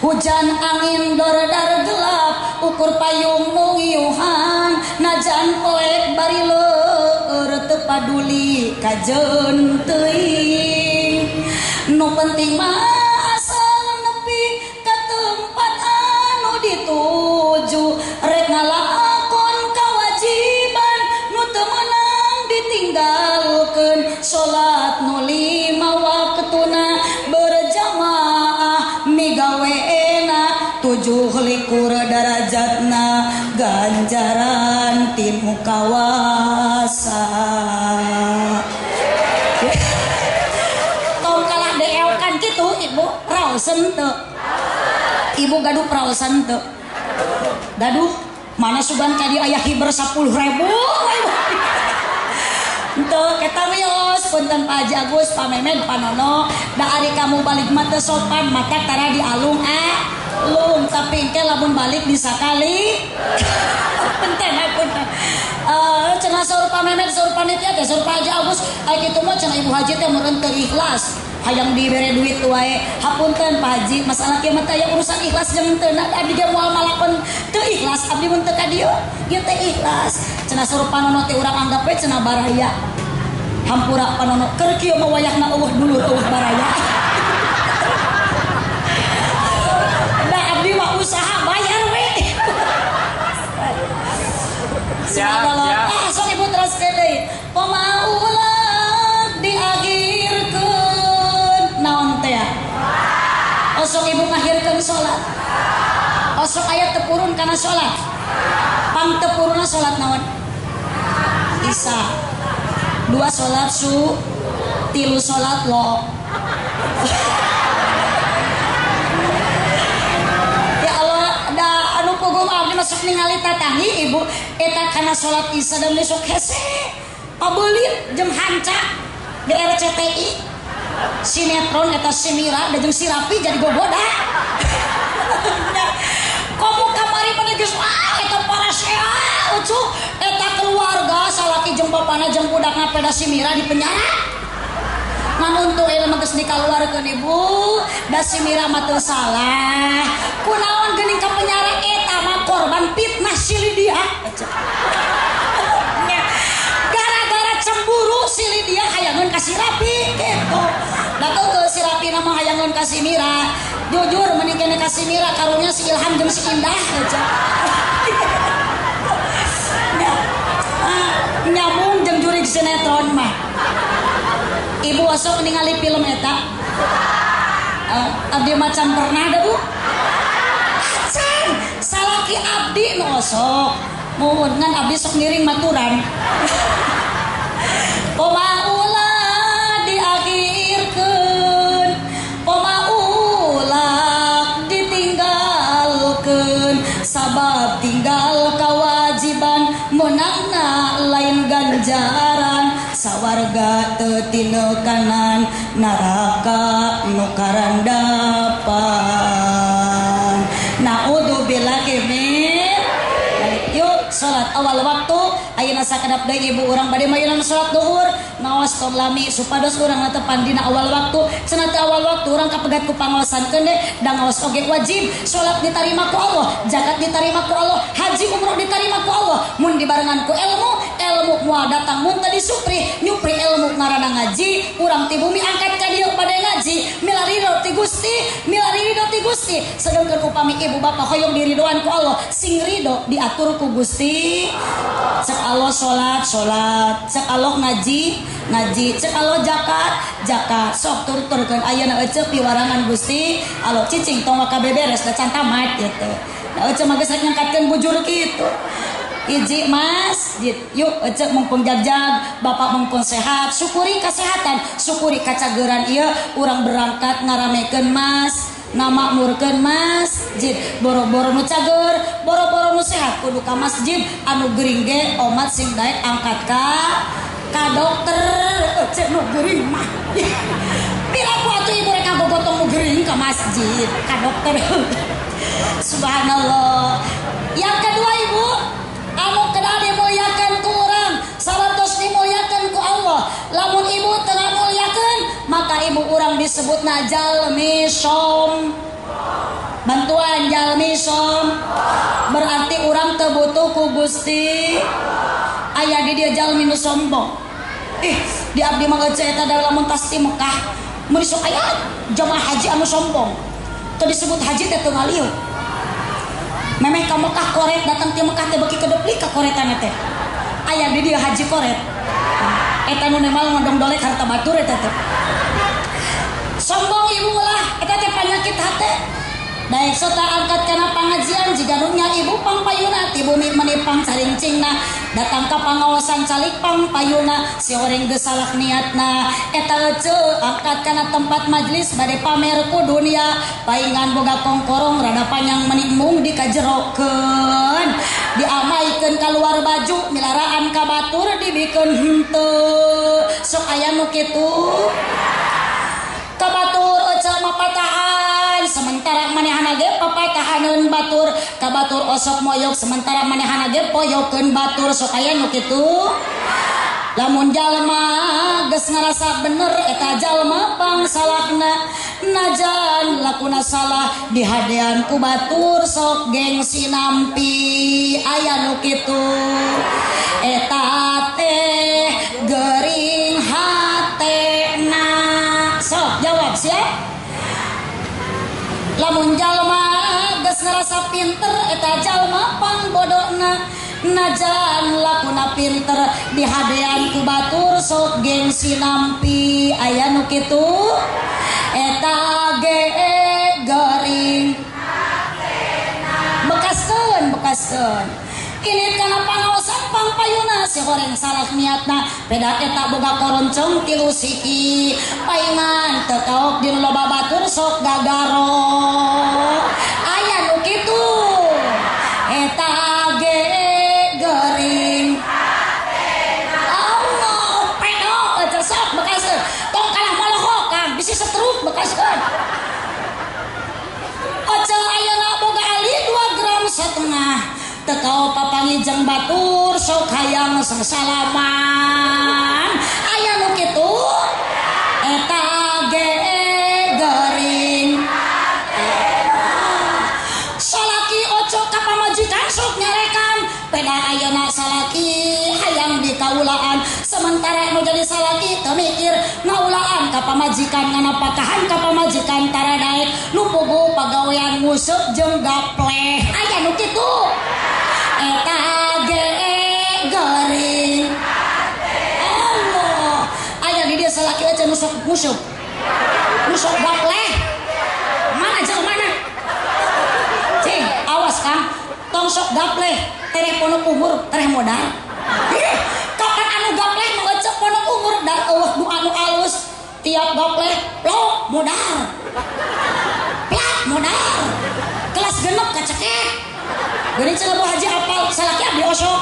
Hujan angin dordar gelap ukur payung nu ngiuhan najan poek bari leur teu paduli kajeun teuing. Nu penting mah asal nepi ka tempat anu dituju rek ngalakon kawajiban nu teu meunang ditinggalkeun salat nu lima waktuna berjamaah migaweena 27 darajatna ganjaran ti nu kawasa. Tong kalah deelkan kitu ibu raosen teu. Ibu gaduh perawasan teu. Gaduh mana sugan kadi aya hiber 10.000. Henteu eta wios punten Pak Haji Agus, Pak Memed, Pak Nono, da ari kamu balik mah teu sopan mata tara dialung alung tapi engke lamun balik disakali. Punten punten. Cenah saur Pak Memed, saur panitia teh, saur Pak Haji Agus, ai kitu mah cenah Ibu Haji teh meureun teu ikhlas. Hayang dibere duit wae. Hapunten Pak Haji, masalah kieu mah teh aya urusan ikhlas jeung teu. Abdi ge moal malakon teu ikhlas, abdi mun teu ka dieu, ieu teh ikhlas. Cenah saur panono teh urang anggap we cenah baraya. Hampura panono keur kieu mah wayahna eueuh dulur eueuh baraya. Da abdi mah usaha bayar we. Subhanallah. Ah sok ibu teraskeun deui. Pamaulah diakhirkeun naon teh? Osok ibu ngakhirkeun salat. Osok aya teu purun kana salat. Pang teu purunna salat naon? Isya. 2 salat su, 3 salat lo. Ya Allah, da anu pugum abdi masuk ningali tatangi ibu eta kana salat isya dan besok hese. Pabeulit jeung hanca di RCTI. Sinetron eta si Mira jeung si Rapi jadi gogoda. Komo kamari mana geus ah eta parasea ucu eta keluarga salaki jeung bapana jeung budakna peda si Mira di penjara. Ngan untung ieu mah geus dikaluarkeun ibu, da si Mira mah teu salah. Kunaon geuning ka penjara eta mah korban fitnah si Lydia. Gara-gara cemburu si Lydia hayangeun ka si Rapi gitu. Da teu si Rapi na mah hayangeun ka si Mira. Jujur mending kene ka si Mira karunya si Ilham jeung si Indah aja. Nyambung jeung jurig sinetron mah. Ibu osok ningali film eta. Abdi macam pernah da Bu? Acan salaki abdi nu osok. Muhun ngan abdi sok ngiring maturan. Poma ulah diakhirkeun, poma ulah ditinggalkeun, sabab tinggal kewajiban meunangna lain ganjaran, sawarga teu tinekanan, neraka nu karandapan. Naudzubillahi min. Yuk salat awal waktu ayeuna sakedap deui ibu urang bade mayunan salat duhur ngaos tong lami supados urang netepan dina awal waktu. Cenah teu awal waktu urang kapegat ku pangaosan keun da ngaos oge wajib. Salat ditarima ku Allah, zakat ditarima ku Allah, haji umroh ditarima ku Allah. Mun dibarengan ku ilmu, ilmu moal datang mun teu disupri. Nyupri ilmu ngaranna ngaji, urang ti bumi angkat ka dieu bade ngaji, milari ridho ti Gusti, milari ridho ti Gusti. Sedengkeun upami ibu bapak hoyong diridoan ku Allah, sing ridho diatur ku Gusti. Cek Allah salat, salat, cek Allah ngaji, ngaji, cek Allah zakat, zakat. Sok tur-turkeun ayeuna eceu piwarangan Gusti Allah cicing tong kabeh beres da can tamat gitu. Da eceu mah geus rek ngangkatkeun bujur kitu. Iji masjid, yuk eceu mumpung jagjag, bapak mumpung sehat, syukuri kesehatan, syukuri kacageran ieu urang berangkat ngaramekeun mas, ngamakmurkeun masjid, boro-boro nu cager, boro-boro nu sehat kudu ka masjid, anu gering ge omat sing daek angkat ka dokter, eceu nu gering mah. Piraku atuh ibu rek ngagogotong nu gering ka masjid, ka dokter. Subhanallah. Yang kedua ibu, anu kedah dimuliakan ku urang, sabantos dimuliakan ku Allah. Lamun ibu teu muliakeun, maka ibu urang disebutna jalmi som. Bantuan jalmi som berarti urang teu butuh ku Gusti. Aya di dieu jalmi nu sombong. Ih, di abdi mah geus eta da lamun tas ti Mekah, mun sok aya jamaah haji anu sombong. Teu disebut haji teh teu ngalieu. Memeh ka Mekah koret datang ti Mekah teh beuki kedeplik ka koretana teh. Aya di dieu haji koret. Eta nu nemal ngodong dolek harta batur eta teh. Sombong ibu lah, eta teh panyakit hate. Daek sota angkat kana pangajian jiga nu nya ibu pangpayuna ti bumi menipang caringcingna datang ka pangaosan calik pangpayuna si oreng geus salah niatna eta eceu angkat kana tempat majelis bade pamer ku dunia paingan boga kongkorong rada panjang meni mung dikajerokeun diamaikeun kaluar baju milaraan ka batur dibikeun henteu sok aya nu kitu ka batur eceu mah patahan sementara manehana ge papatahaneun batur ka batur osok moyok sementara manehana ge poyokeun batur sok aya nu kitu. Lamun jalma geus ngarasa bener eta jalma pangsalahna najan lakuna salah dihadean ku batur sok gengsi nampi aya nu kitu eta teh gering hatena. Sok jawab siap. Lamun jalma geus ngarasa pinter eta jalma pangbodona najan lakuna pinter dihadean ku batur sok gengsi nampi aya nu kitu eta ge gering bekaskeun bekaskeun ini kana pangaosan pangpayuna si horeng salah niatna peda eta boga koroncong tilu siki paingan teu kaok dinu loba batur sok gagaro aya nu kitu eta ge gering Allah pedo eta sok bekaskeun tong kalah molohok Kang bisi setruk bekaskeun oce ayeuna boga ali 2,5 gram tekau papangi jeung batur sok hayang sasalaman aya nu kitu eta ge gering salaki oco ka pamajikan sok nyarekan peda ayeuna salaki hayang dikaulaan sementara nu jadi salaki teu mikir ngaulaan ka pamajikan nganapakahan ka pamajikan tara daek nu puguh pagawean nguseup jeung gapleh aya nu kitu eta ge gering Allah aya di dia salaki aja nusok nguseup nusok gapleh mana jauh mana cing awas Kang tong sok gapleh Tereh pondok umur, tereh modal. Kapan anu gapleh nu ece pondok umur dan eueuh doa nu alus. Tiap gapleh lo modal. Plak modal. Kelas genep kacekek. Geuning cenah Bu Haji apal salaki abdi osok.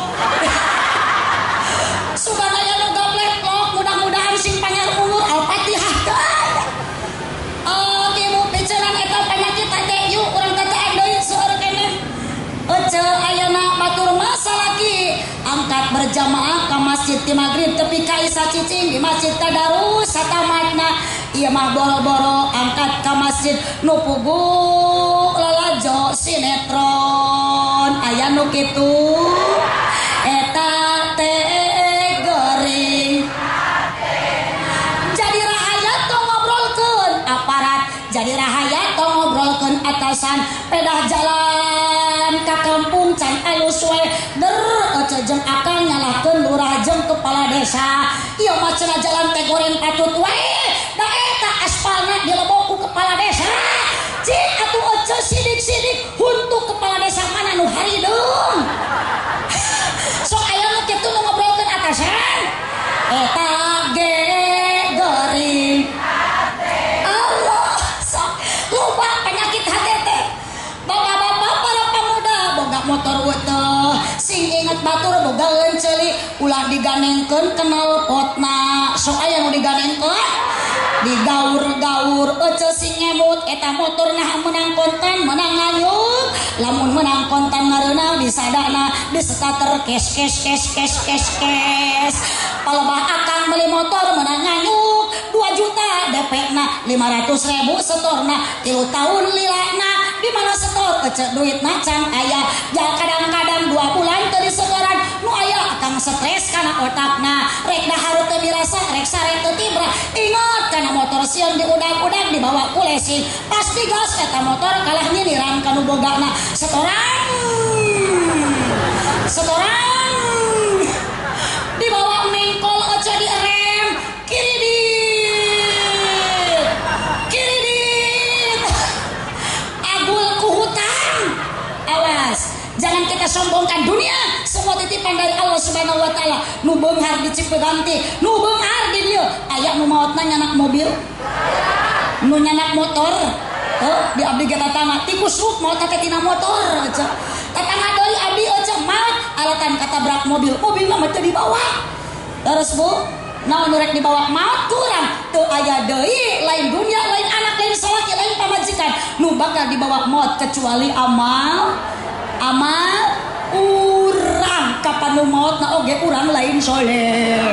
Sugan aya nu gapleh plok mudah-mudahan sing panjang umur Al-Fatihah teh. Ibu picenan eta penyakit teh yuk urang tataan deui seueur keneh. Ece ayeuna batur mah salaki angkat berjamaah ka masjid ti magrib tepi ka isa cicing di masjid tadarus satamatna ieu mah boro-boro angkat ka masjid nu puguh lalajo sinetron aya nu kitu eta teh gering jadi rahaya tong ngobrolkeun aparat jadi rahaya tong ngobrolkeun atasan pedah jalan ka kampung can alus we der ece jeung akang nyalahkeun lurah jeung kepala desa ieu mah cenah jalan teh goreng patut wae da eta aspalna dilebok ku kepala desa cing atuh ece sidik-sidik huntu kepala desa mana nu harideung sok aya nu kitu nu ngobrolkeun atasan eta ge gering Allah sok loba penyakit hate teh bapak-bapak para pemuda boga motor weteh sing inget batur boga leunceli ulah diganengkeun knalpotna sok aya nu diganengkeun digaur-gaur ece sing ngemut eta motor nah menang kontan menang ngayung lamun menang kontan ngareunah disadana disetater kes kes kes kes kes kes palebah akang beli motor menang ngayung 2 juta DP na 500.000 setorna 3 tahun lilana di mana setor ece duitna can aya ja kadang-kadang 2 bulan teu disetoran nu aya akang stres kana otakna rek dahar teu dirasa rek sare teu tibra ingat kana motor sieun diudag-udag dibawa ku leasing pasti gas eta motor kalah nyiniran ka nu bogana setoran setoran dibawa mengkol ece direm kiri dit kiri dit agul ku hutang. Awas, jangan kita sombongkan dunia, semua titipan dari Allah Subhanahu wa taala. Nu beunghar di Cipeganti, nu beunghar di dieu, aya nu maotna nyanak mobil, nu nyanak motor. Heuh, di abdi ge tatangga tikus ruk maot teh tina motor ece. Tatangga deui abdi ece maot alatan katabrak mobil, mobilna mah teu dibawa. Terus Bu, naon nu rek dibawa maot kurang, teu aya deui lain dunia, lain anak, lain salaki, lain pamajikan nu bakal dibawa maot kecuali amal amal urang. Kapan nu maot na oge urang lain soleh.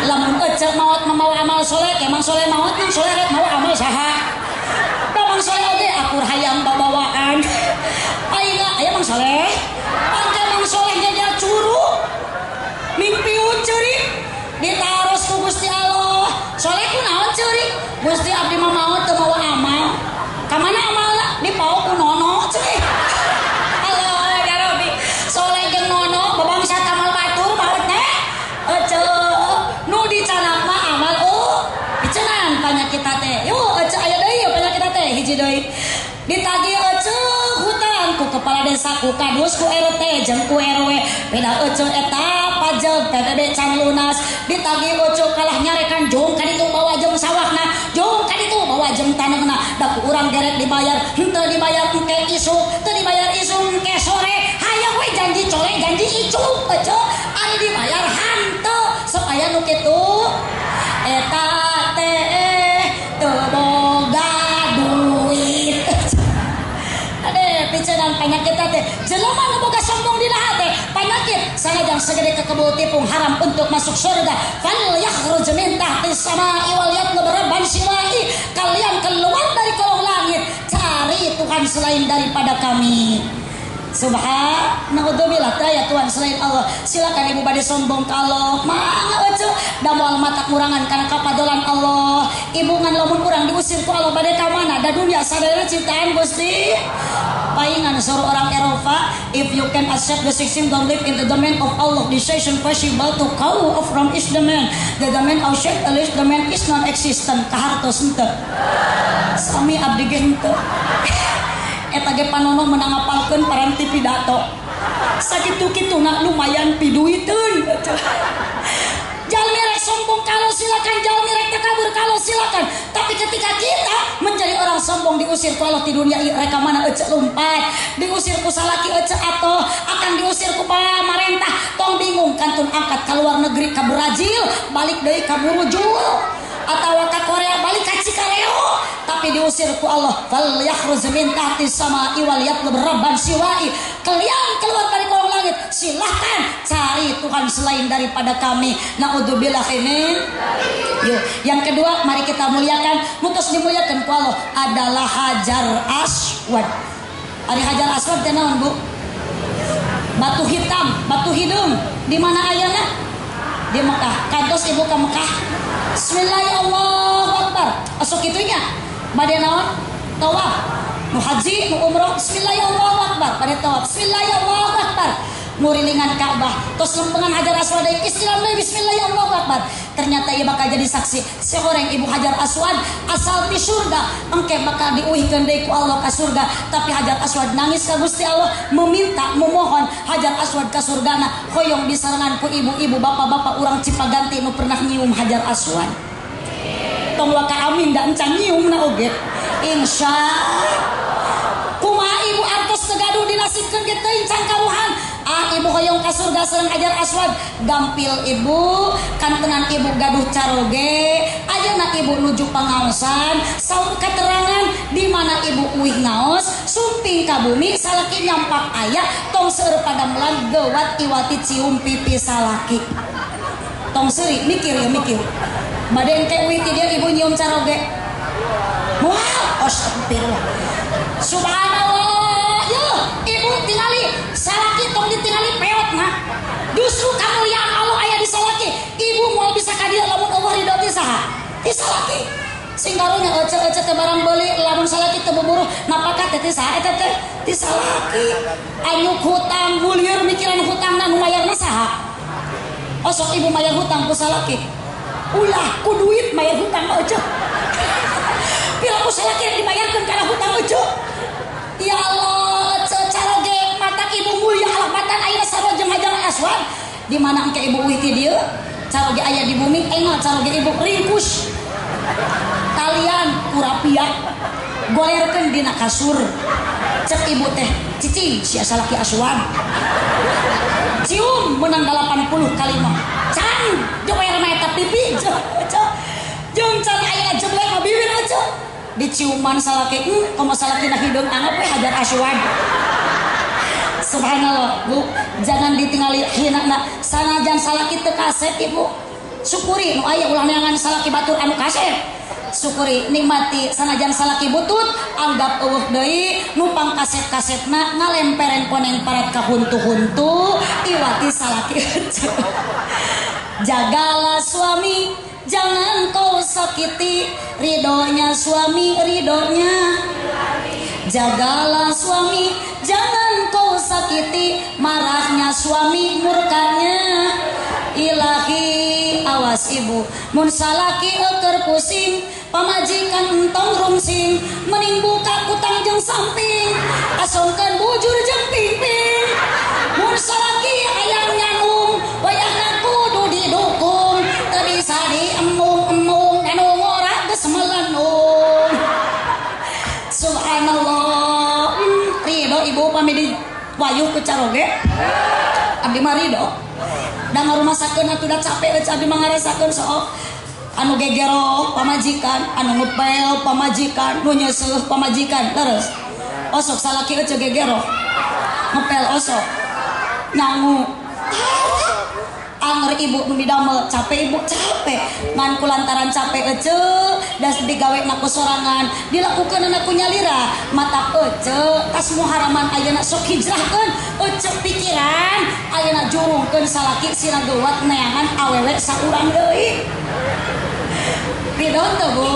Lamun ece maot mamawa amal soleh, emang soleh maot nang soleh rek mawa amal saha? Da mang soleh oge akur hayang babawaan. Ayeuna aya mang soleh? Pangke mang soleh jadi curug. Mimpiun ceurik ditaros ku Gusti Allah. Soleh ku naon ceurik? Gusti abdi mah maot teu mawa amal. Ka mana amalna? Dipaok ku nono ceurik. Allah ya Rabbi. Soleh jeung nono babangsa amal batur maotna. Ece nu dicanak mah amal oh dicenan penyakit teh. Yuk ece aya deui penyakit teh hiji deui. Ditagih ece hutang ku kepala desa ku kadus ku RT jeung ku RW. Beda ece eta pajak PBB can lunas. Ditagih ece kalah nyarekan jung kaditu bawa jeung sawahna, jung kaditu bawa jeung taneuhna. Da ku urang gerek dibayar, henteu dibayar engke isuk, teu dibayar isuk engke sore. Hayang we janji core janji icuk ece ari dibayar hanteu. Sok aya nu kitu eta teh teu boga duit. Ade picenan penyakit teh jelema nu boga sombong dina hate penyakit sanajan segede kekebul tipung haram untuk masuk surga. Fal yakhruj min tahti samai wal yatlub rabban siwai. Kalian keluar dari kolong langit cari Tuhan selain daripada kami. Subhanallah, ya Tuhan selain Allah. Silakan ibu bade sombong ka Allah. Mangga ece da moal mata kurangan kana kapadolan Allah. Ibu ngan lamun urang diusir ku Allah bade ka mana? Da dunia sadayana ciptaan Gusti. Paingan suruh orang Eropa, if you can accept the system, don't live in the domain of Allah. Decision possible to call off from is the man. The domain of shape at least the man is non-existent. Kahartos henteu. Sami abdi ge henteu. Eta ge panono menang ngapalkeun paranti pidato. Sakitu-kituna lumayan piduiteun. Jalmi rek sombong kalau silakan, jalmi rek takabur kalau silakan. Tapi ketika kita menjadi orang sombong diusir ku Allah di dunia reka mana ece lompat, diusir ku salaki ece atau akan diusir ku pamarentah. Tong bingung kantun angkat ke luar negeri ka Brazil, balik deui ka Burujul atau ka Korea balik ka Cikareo, tapi diusir ku Allah. Fal yakhruj min tahti sama'i wal yatlub rabban siwa'i. Kalian keluar dari kolong langit, silahkan cari Tuhan selain daripada kami. Naudzubillah min. Yuk, yang kedua mari kita muliakan, mutus dimuliakan ku Allah adalah Hajar Aswad. Ari Hajar Aswad teh naon, Bu? Batu hitam, batu hidung. Di mana ayana? Di Mekah. Kantos ibu ke Mekah. Bismillahirrahmanirrahim. Osok kitunya. Bade naon? Tawaf. Nu haji, nu umroh, bismillahirrahmanirrahim. Bade tawaf. Bismillahirrahmanirrahim. Ngurilingan Ka'bah. Tos lempengan Hajar Aswad deui istilah deui bismillahirrahmanirrahim. Ternyata ieu bakal jadi saksi. Sehoreng ibu Hajar Aswad asal ti surga, engke bakal diuihkeun deui ku Allah ka surga. Tapi Hajar Aswad nangis ka Gusti Allah, meminta, memohon Hajar Aswad ka surgana, hoyong disarengan ku ibu-ibu, bapak-bapak urang Cipaganti nu pernah nyium Hajar Aswad. Tong waka amin da encan nyiumna oge. Insya kumaha ibu artos teu gaduh dinasibkeun ge teuing can karuhan. Ah ibu hoyong ka surga sareng Hajar Aswad, gampil ibu kantenan ibu gaduh caroge, ayeuna ibu nuju pangaosan, saur katerangan di mana ibu uih ngaos, sumping ka bumi salaki nyampak aya, tong seueur padamelan gewat iwati cium pipi salaki. Tong seuri mikir ya mikir. Bade engke uih ti dieu ibu nyium caroge. Moal astagfirullah. Subhanallah. Yeuh, ibu tingali salaki tong ditingali peotna. Justru kamuliaan Allah aya di salaki. Ibu moal bisa ka dieu lamun eueuh ridho ti saha? Ti salaki. Sing karunya ece-ece teh barang beuli lamun salaki teu buburuh napaka teh ti saha eta teh? Ti salaki. Anyuk hutang bulieur mikiran hutangna nu mayarna saha? Osok ibu mayar hutang ku salaki. Ulah ku duit mayar hutang mah ece. Pira ku salaki dibayarkeun kana hutang ece. Ya Allah, caroge mata ibu mulia Allah matan ayeuna sarua jeung Hajar Aswad. Di mana engke ibu uih ti dieu? Caroge aya di bumi, enggal caroge ibu ringkus. Talian kurapia golerkeun dina kasur. Cek ibu teh, cicing sia salaki Aswad. Cium menang 80 kali mah. Can jower mah eta pipi. Jeung can ayeuna jeblek mah bibir aja. Diciuman salaki, komo salaki na hideung anggap we Hajar Aswad. Subhanallah, Bu, jangan ditingali hinana sanajan salaki teu kasep ibu. Syukuri nu aya ulah neangan salaki batur anu kasep. Syukuri nikmati sanajan salaki butut, anggap eueuh deui numpang kasep-kasepna ngalemperen koneng parat ka huntu-huntu iwati salaki. Jagalah suami, jangan kau sakiti, ridhonya suami ridhonya. Jagalah suami, jangan kau sakiti, marahnya suami murkanya ilahi. Awas ibu, mun salaki eukeur pusing, pamajikan entong rungsing, mending buka kutang jeung samping, asongkeun bujur jeung pingping. Mun salaki hayang nyangung, wayahna kudu didukung, teu bisa diemung-emung, anu ngora geus melenung. Subhanallah, ridho ibu pami di wayuh ku caroge. Abdi mah ridho. Da ngarumasakeun atuh da capek euy abdi mah ngarasakeun sok. Anu gegero pamajikan, anu ngepel pamajikan, nu nyeuseuh pamajikan, leres. Osok salaki euy gegero. Ngepel osok. Nyangu. Anger ibu nu didamel capek ibu capek ngan kulantaran capek ece das digawe na ku sorangan dilakukeun ku nyalira mata ece tas muharaman ayeuna sok hijrahkeun ece pikiran ayeuna jurungkeun salaki sina geuwat neangan awewe saurang deui. Ridho teu Bu?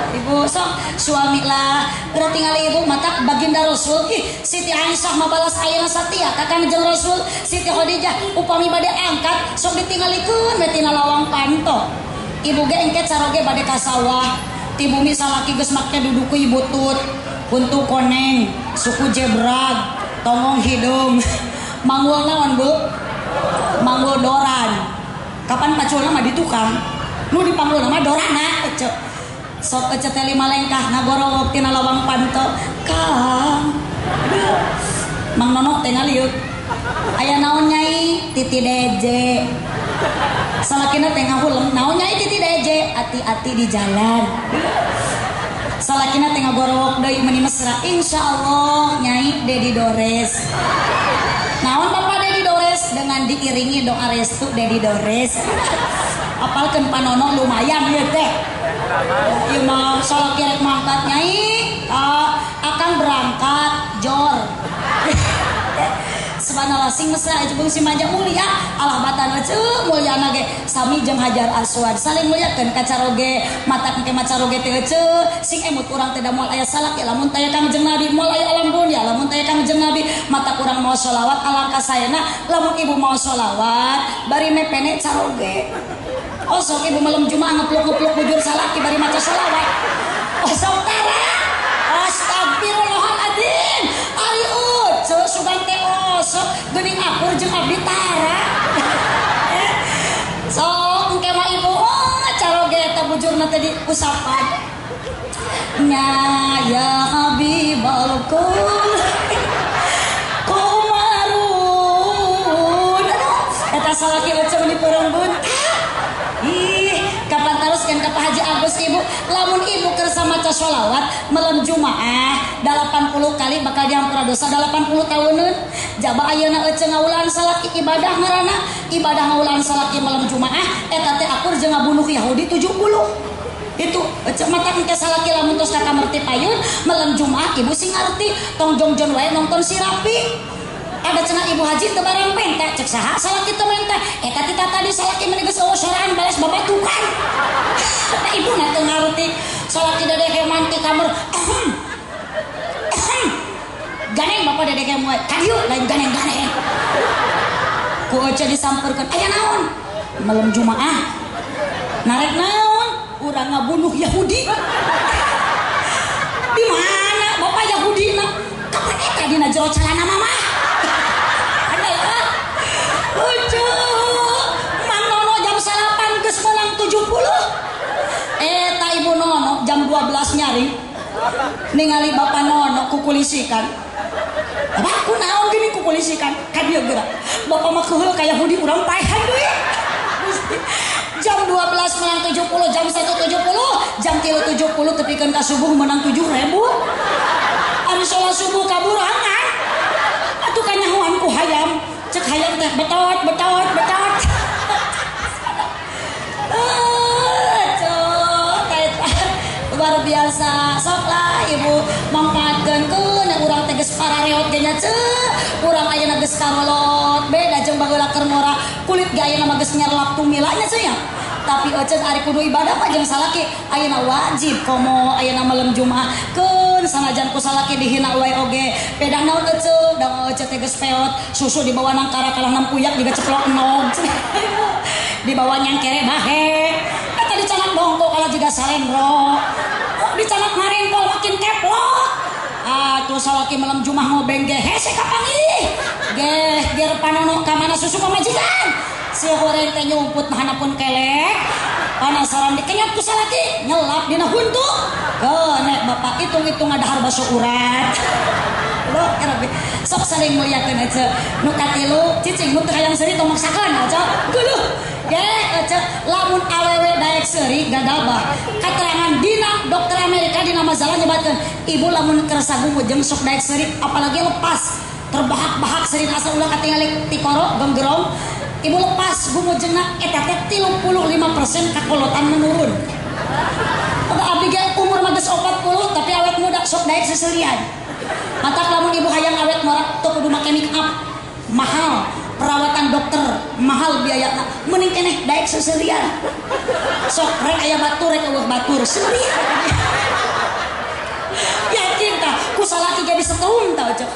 Ibu sok suami lah berarti tingali ibu mata baginda Rasul. Ih Siti Aisyah mabalas ayeuna satia ka Kangjeng Rasul. Siti Khadijah upami bade angkat sok ditinggalikeun we tina lawang panto. Ibu ge engke caroge bade ka sawah ti bumi salaki geus make duduku ibu tut huntu koneng suku jebrag tongong hidung Manggul naon Bu? Manggul doran. Kapan paculna mah di tukang? Nu dipanggul mah dorana ece. Sok ece teh lima lengkah ngagorowok tina lawang panto. Kang. Mang Nono teh ngaliuk. Aya naon nyai? Titi deje. Salakina teh ngahuleng, naon nyai titi deje? Ati-ati di jalan. Salakina teh ngagorowok deui meuni mesra. Insyaallah nyai Dedi Dores. Naon Bapak Dedi Dores? Dengan diiringi doa restu Dedi Dores. Apalkeun panono lumayan ieu teh. Ieu mah salaki rek mangkat nyai, akang berangkat jor. Subhanallah sing mesra aja bung si manja mulia Allah batan ece mulyana ge sami jeung Hajar Aswad saling muliakeun ka caroge mata engke macaroge teh ece sing emut urang teh da moal aya salaki lamun taya Kangjeng Nabi moal aya alam dunya lamun taya Kangjeng Nabi mata urang mau sholawat alangkah saena lamun ibu mau sholawat bari mepene caroge osok ibu malam Jumat ngepluk-ngepluk bujur salaki bari maca sholawat osok tara astagfirullahaladzim ari uce sugan teh osok geuning akur jeung abdi tara sok engke mah ibu oh caroge eta bujurna teh diusapan nya ya habibal kul kumarun aduh eta salaki uce meuni peureum buntah. Ih, kapan teruskan ke Pak Haji Agus ibu lamun ibu kersa maca sholawat malam Jumaah 80 kali bakal diampura dosa 80 tahuneun jaba ayeuna ece ngaulan salaki ibadah ngaranna ibadah ngaulan salaki malam Jumaah eta teh akur jeung ngabunuh Yahudi 70 itu ece mata engke salaki lamun tos ka kamar ti payun malam Jumaah ibu sing ngarti tong jongjon wae nonton si Rapi. Ada cenah ibu haji teu barang penta cek saha salaki teu menta eta ti tadi salaki meni geus eueuh soraan balas babatukan. Eta ibu na teu ngarti salaki dedeh heman ti kamar ahem ahem ganeng bapak dedeh heman ka dieu lain ganeng-ganeng ku ece disamperkeun aya naon malam Jumaah narek naon urang ngabunuh Yahudi di mana bapak Yahudi na kapan eta dina jero calana mama. Lucu, Mang Nono jam 9 geus menang 70. Eta ibu Nono jam 12 nyari ningali bapak Nono kukulisikan. Bapak ku naon gini kukulisikan? Ka dieu geura. Bapak mah keheul ka Yahudi urang paehan deui. Jam 12 menang 70, jam 1.70, jam 3.70 tepikeun ka subuh menang 7.000. Ari salat subuh kaburangan. Atuh kanyahoan ku hayam. Cek hayam teh betot betot betot. Luar biasa sok lah ibu manfaatkeun keun urang teh geus parareot ge nya ceu urang ayeuna geus karolot beda jeung baheula keur ngora kulit ge ayeuna mah geus nyerlap tumila nya ceu nya. Tapi ece ari kudu ibadah mah jeung salaki ayeuna wajib komo ayeuna malam Jumaah keun sanajan ku salaki dihina wae oge beda naon ece da ece teh geus peot susu dibawa nang kara kalah nampuyak jiga ceplok enog dibawa nyangkere bahe eta dicanak bongkok kalah jiga salendro dicanak marengkol makin keplok atuh salaki malam Jumaah ngobeng ge hese kapanggih geh ger panono ka mana susu pamajikan si horeng teh nyumput nahanapun kelek panasaran dikenyot ku salaki nyelap dina huntu kenek bapak hitung-hitung ngadahar baso urat. Loh, sok saling muliakeun ece nu katilu cicing nu teu hayang seuri tong maksakeun ece geuleuh ge ece lamun awewe daek seuri gadabah katerangan dina dokter Amerika dina majalah nyebatkeun ibu lamun kersa gumujeng sok daek seuri apalagi lepas terbahak-bahak seuri asal ulah katingali tikoro genggerong ibu lepas gumujengna eta teh 35% kakolotan menurun. Udah abdi ge umur mah geus 40 tapi awet muda sok daek seserian. Matak lamun ibu hayang awet morak teu kudu make make up mahal, perawatan dokter mahal biayana, mending keneh daek seserian. Sok rek aya batur rek eueuh batur seurian. Yakin tah ku salaki ge disetrum tah cek.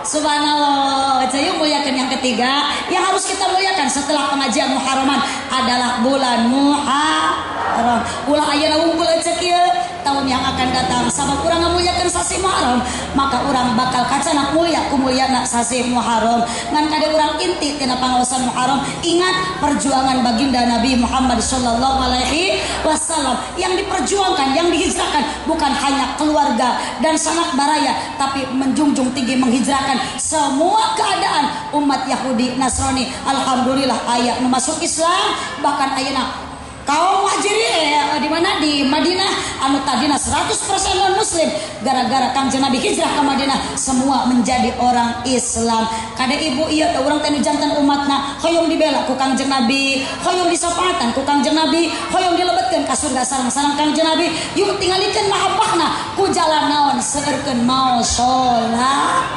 Subhanallah. Jadi muliakan yang ketiga yang harus kita muliakan setelah pengajian Muharraman adalah bulan Muharram. Haram. Ulah ayeuna wungkul ecek ieu tahun yang akan datang sabab urang ngamuliakeun sasi Muharram maka urang bakal kacanak mulia ku mulyana sasi Muharram. Ngan kade urang inti tina pangaosan Muharram, ingat perjuangan baginda Nabi Muhammad sallallahu alaihi wasallam yang diperjuangkan, yang dihijrahkan bukan hanya keluarga dan sanak baraya, tapi menjunjung tinggi menghijrahkan semua keadaan umat Yahudi Nasrani. Alhamdulillah aya nu masuk Islam, bahkan ayeuna kaum muhajirin di mana di Madinah anu tadina 100% non muslim, gara-gara Kangjeng Nabi hijrah ke Madinah semua menjadi orang Islam. Kade ibu ieu teh urang teh nu jantan umatna hoyong dibela ku Kangjeng Nabi, hoyong disapatan ku Kangjeng Nabi, hoyong dilebetkeun ka surga sareng-sareng Kangjeng Nabi. Yuk tingalikeun mahabbahna ku jalan naon seueurkeun mau salat,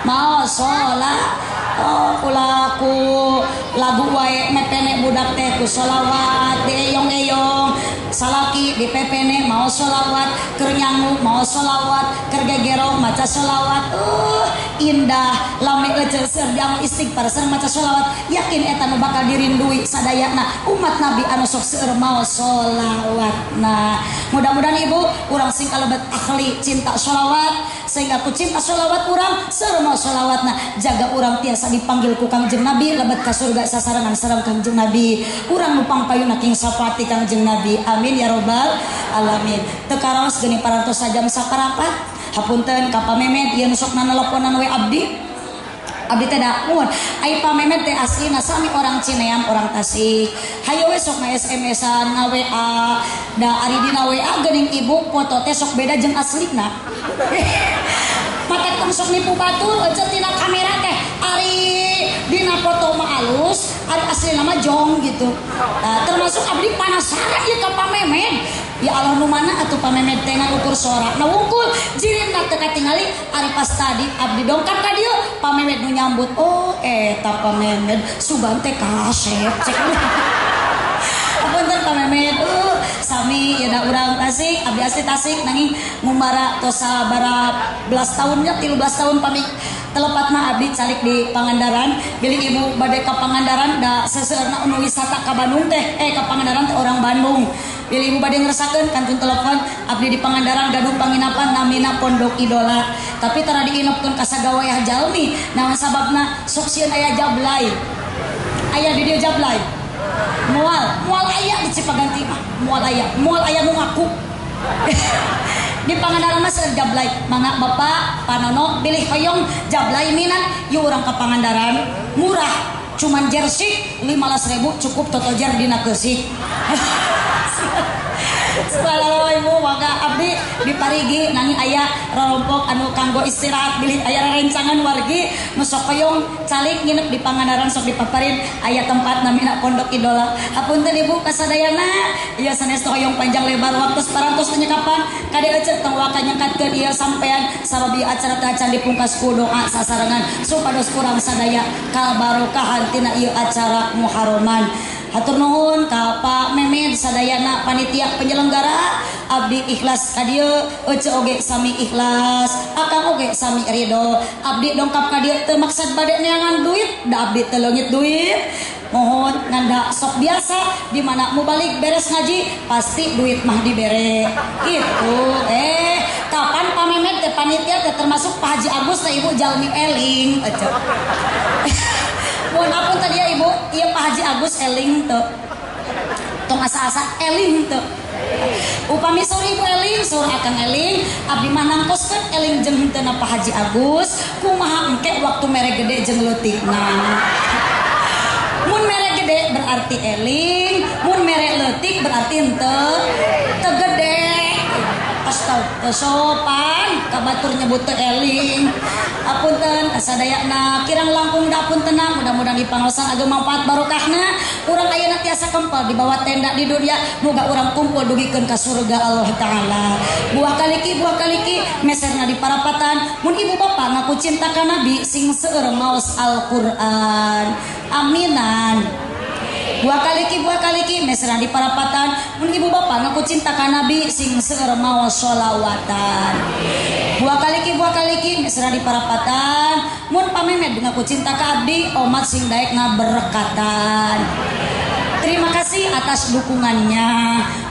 mau salat. Oh, ulah ku lagu wae mepene budak teh ku sholawat dieyong-eyong, salaki dipepene mau sholawat, keur nyangu mau sholawat, keur gegerong maca sholawat. Indah lame ece seur diamu istighfar sareng maca sholawat, yakin eta nu bakal dirindui sadayana umat Nabi anu sok seueur mau sholawat. Nah, mudah-mudahan ibu urang sing kalebet ahli cinta sholawat, sehingga ku cinta sholawat urang seueur mau sholawatna, jaga urang tiasa dipanggil ku Kangjeng Nabi lebet ka surga sasarengan sareng Kangjeng Nabi. Urang nu pangpayuna king syafaati Kangjeng Nabi. Amin ya robbal alamin. Teu karaos geuning parantos sajam saparapat. Hapunten ka Pamemed ieu nu sok naneleponan we abdi. Abdi teh daun. Ai Pamemed teh aslina sami orang Cineam, orang Tasik. Hayo we sok na SMS-an, na WA. Da ari dina WA geuning ibu foto teh sok beda jeung aslina. Mata tong sok nipu batur aja tina kamera teh ari dina foto mah alus, ari aslina mah jong gitu. Nah, termasuk abdi penasaran ieu ka Pamemed. Ya Allah nu mana atuh Pamemed teh ngan ukur sora. Nah wungkul jirinna teu katingali ari pas tadi abdi dongkap ka dieu Pamemed nu nyambut. Oh eta Pamemed sugan teh kasep cek. Apunten Pamemed, sami ieu da urang Tasik, abdi asli Tasik nanging ngumara tos sabara belas tahunnya 13 tahun pami telepat mah abdi calik di Pangandaran. Bilih ibu bade ka Pangandaran da seseueurna nu wisata ka Bandung teh ka Pangandaran teh orang Bandung. Bilih ibu bade ngerasakeun kantun telepon abdi di Pangandaran gaduh panginapan namina Pondok Idola, tapi tara diinepkeun ka sagawayah jalmi. Naon sababna sok sieun aya jablay. Aya di dieu jablay. Moal, moal aya di Cipaganti mah, moal aya, moal aya nu ngaku. Di Pangandaran mah seueur jablay. Mangga Bapak Panono bilih hoyong jablay minat yuk urang ka Pangandaran, murah, cuman jersey 15.000 cukup totojer dina keusik. Subhanallah ibu, maka abdi di Parigi nanging aya rorompok anu kanggo istirahat bilih aya rerencangan wargi nu sok hoyong calik nginep di Pangandaran sok dipaparin aya tempat namina Pondok Idola. Hapunten ibu kasadayana ieu sanes hoyong panjang lebar waktu parantos penyekapan kade ece tong waka nyangkatkeun ieu sampean sabab ieu acara teh acan dipungkas ku doa sasarengan supados urang sadaya kabarokahan tina ieu acara Muharraman. Hatur nuhun ka Pak Memed sadayana panitia penyelenggara, abdi ikhlas ka dieu, ece oge sami ikhlas, akang oge sami ridho. Abdi dongkap ka dieu teu maksad bade neangan duit, da abdi teu leungit duit. Mohon nganda sok biasa di mana mau balik beres ngaji pasti duit mah dibere. Gitu. Kapan Pak Memed teh panitia teh termasuk Pak Haji Agus teh ibu jalmi eling ece. Mohon ampun tadi ya ibu, iya Pak Haji Agus eling tuh. Tong asa-asa eling tuh. Upami saur ibu eling, saur akang eling, abdi mah nangkoskeun eling jeung henteu Pak Haji Agus, kumaha engke waktu mere gede jeung leutikna. Mun mere gede berarti eling, mun mere leutik berarti henteu teu gede. Astaga, sopan ka batur nyebut teu eling. Apunten kasadayana kirang langkung da apuntenna, mudah-mudahan dipangaosan ageng manfaat barokahna. Urang ayeuna tiasa kempel di bawah tenda di dunia, moga urang kumpul dugikeun ka surga Allah taala. Buah kaliki meserna di parapatan. Mun ibu bapak ngaku cinta ka Nabi sing seueur maos Al-Qur'an. Aminan. Buah kaliki meserna di parapatan. Mun ibu bapak ngaku cinta ka Nabi sing seueur maos sholawatan. Buah kaliki mesra di parapatan. Mun pamemed ngaku cinta ka abdi omat sing daek ngaberkatan. Terima kasih atas dukungannya.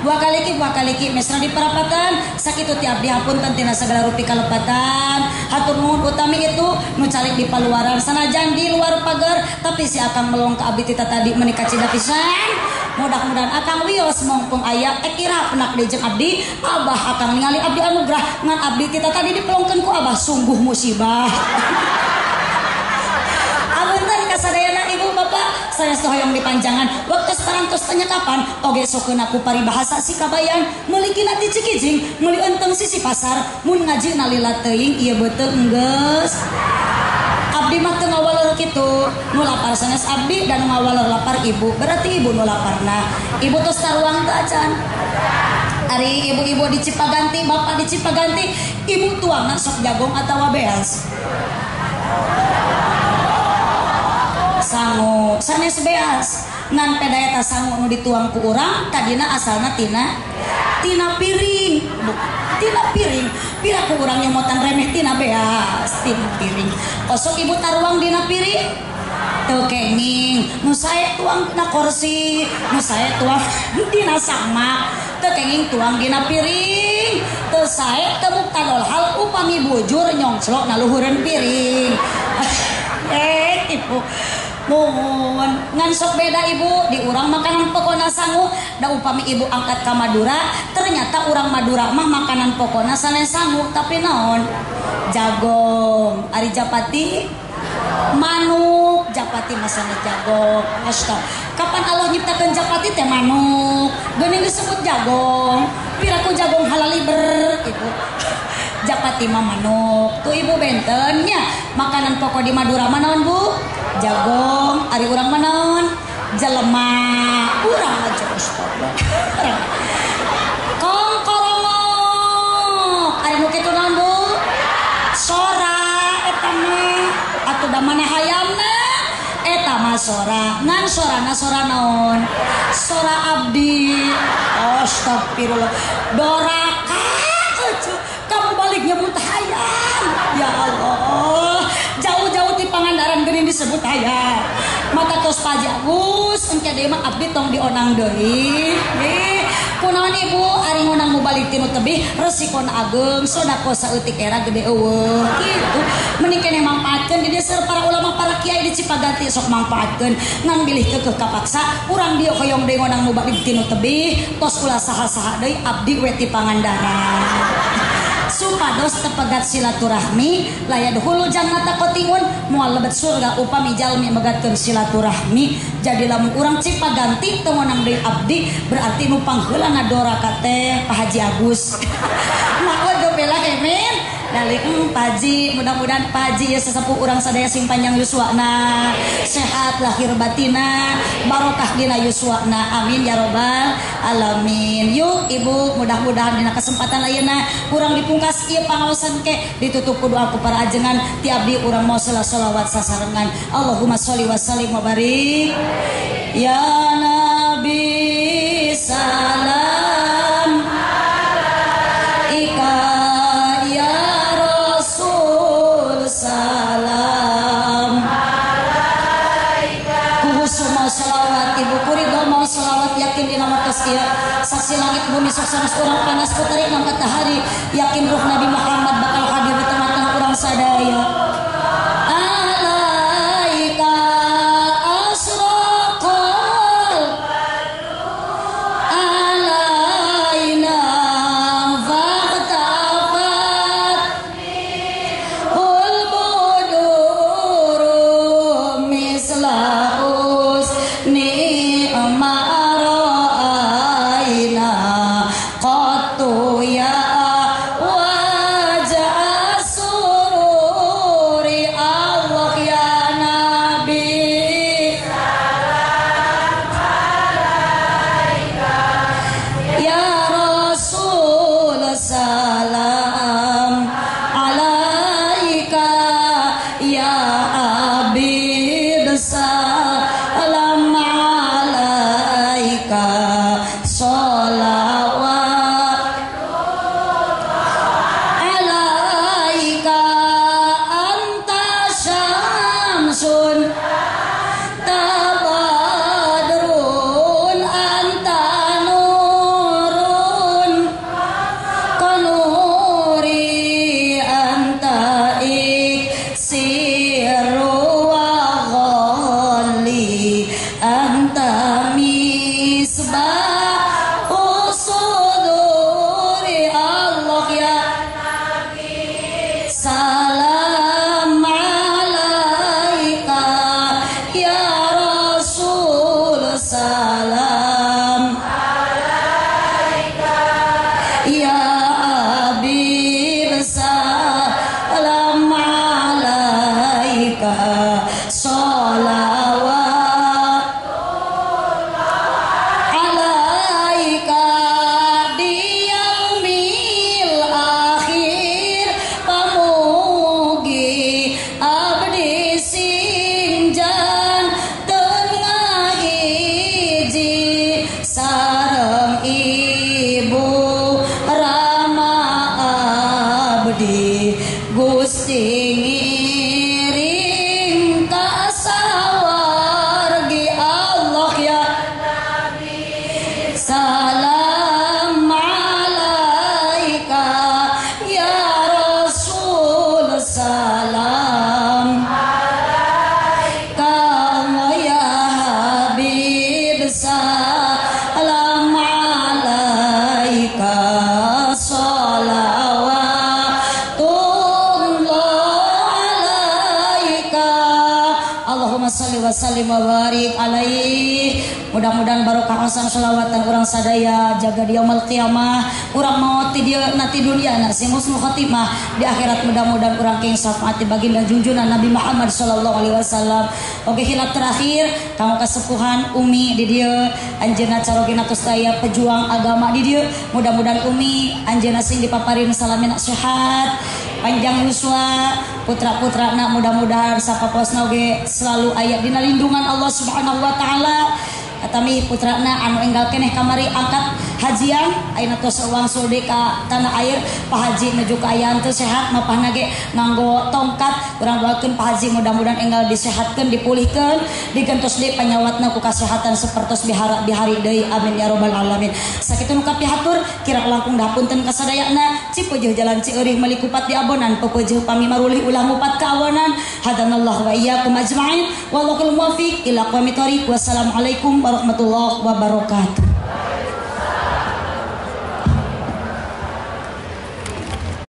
Buah kaliki mesra di perapatan sakitu ti abdi hapunten tina segala rupi kalepatan. Hatur nuhun utami itu nu calik di paluaran sanajan di luar pagar tapi si akang melong ka abdi tita tadi meuni kacida pisan. Mudah-mudahan akang wios mongpong aya ekira penak deui jeung abdi, abah akang ningali abdi anugerah ngan abdi tita tadi dipelongkeun ku abah sungguh musibah. Apunten kasadayana ibu bapak saya hoyong dipanjangan waktu parantos tanya kapan oge sokeun ku paribahasa si kabayan meuli kina ti Cikijing meuli enteng sisi pasar mun ngaji nalila teuing ieu beuteung enggeus abdi mah teu ngawalor kitu nu lapar sanes abdi dan nu ngawalor lapar ibu berarti ibu nu laparna ibu tos taruang teu acan ari ibu-ibu di Cipaganti bapak di Cipaganti ibu tuangna sok jagong atawa beas sangu sanes beas ngan peda eta sangu nu dituang ku urang tadina asalna tina piring tina piring pira ku urang nyomotan remeh tina beas tina piring kosok ibu taruang dina piring teu kenging nu sae tuang dina kursi nu sae tuang dina samak teu kenging tuang dina piring teu sae teu muktadol hal upami bujur nyongclok na luhureun piring. Ibu mohon ngan sok beda ibu di urang makanan pokona sangu da upami ibu angkat ka Madura ternyata urang Madura mah makanan pokona sanes sangu tapi naon jagong ari japati manuk japati mah sanes jagong astag kapan Allah nyiptakeun japati teh manuk geuning disebut jagong piraku jagong halaliber ibu japati mah manuk tuh ibu bentennya makanan pokok di Madura mah naon bu jagong ari urang mah naon jelema urang aja astagfirullah kong korongok ari nu kitu naon bu sora eta mah atuh da mana hayamna eta mah sora ngan sorana sora naon sora abdi astagfirullah doraka kamu balik nyebut hayam ya Allah jauh-jauh di Pangandaran geuning disebut hayam mata tos Pak Haji Agus engke deui mah abdi tong dionang deui kunaon ibu ari ngonang mubalik tinu tebih resikona ageung sodako saeutik era gede eueuh kitu mending keneh mangpaatkeun di desa para ulama para kiai di Cipaganti sok mangpaatkeun ngan bilih keukeuh kapaksa urang dieu hoyong deui ngonang mubalik tinu tebih tos ulah saha-saha deui abdi we ti Pangandaran supados tepegat silaturahmi layadhulu jannata qatingun moal lebet surga upami jalmi megatkeun silaturahmi jadi lamun urang Cipaganti teu meunang deui abdi berarti nu pangheulana doraka teh Pak Haji Agus naudzubillah amin dalik Pak Haji mudah-mudahan Pak Haji ya sesepuh urang sadaya sing panjang yuswana sehat lahir batina barokah dina yuswana amin ya robbal alamin. Yuk ibu mudah-mudahan dina kesempatan ayeuna urang dipungkas ieu pangaosan ke ditutup ku doa ku para ajengan ti abdi urang mau sholawat sasarengan Allahumma sholli wa sallim wa barik ya nabi salam alaika ya rasul salam alaika kuhusu mau sholawat ibu kuridho mau sholawat yakin dina waktos ieu saksi langit bumi sok sanes urang panas ku tarik na matahari yakin ruh Nabi Muhammad bakal hadir di tengah-tengah urang sadaya alaika asraqal alaina fahtafat qul buduru misla husni ma ra'aina qattu ya wajah sururi Ngiring ka sawargi Allah ya Nabi salam alaika ya Rasul salam alaika Allah ya Habib salam alaika salawatullah alaika. Allahumma shalli wa sallim wa barik alaihi. Mudah-mudahan barokah asam sholawatan urang sadaya jaga di yaumul qiyamah, urang maot ti dieu na ti dunia na sing husnul khotimah di akhirat, mudah-mudahan urang keng syafaat baginda junjungan Nabi Muhammad sallallahu alaihi wasallam. Oke, hilap terakhir kanggo kasepuhan Umi di dieu anjeunna carogena tos aya pejuang agama di dieu, mudah-mudahan Umi anjeunna sing dipaparin salamina sehat, panjang yuswa, putra-putrana mudah-mudahan sapaposna oge selalu aya dina lindungan Allah Subhanahu wa taala. Atami putrana anu enggal keneh kamari angkat hajian ayeuna tos wangsul deui ka tanah air, Pak Haji nuju kaayaan teu sehat mapahna ge nganggo tongkat, urang doakeun Pak Haji mudah-mudahan enggal disehatkeun, dipulihkeun, digentos deui panyawatna ku kasehatan sapertos bihari deui, amin ya robbal alamin. Sakitu nu kapihatur kirang langkung dapunten kasadayana, cipeujeuh jalan Cieuring meuli kupat di abonan, pepeujeuh pami marulih ulah ngupat ka awanan. Hadanallahu wa iyyakum ajmain wallahul muwaffiq ila aqwamit thoriq. Wassalamualaikum warahmatullahi wabarakatuh.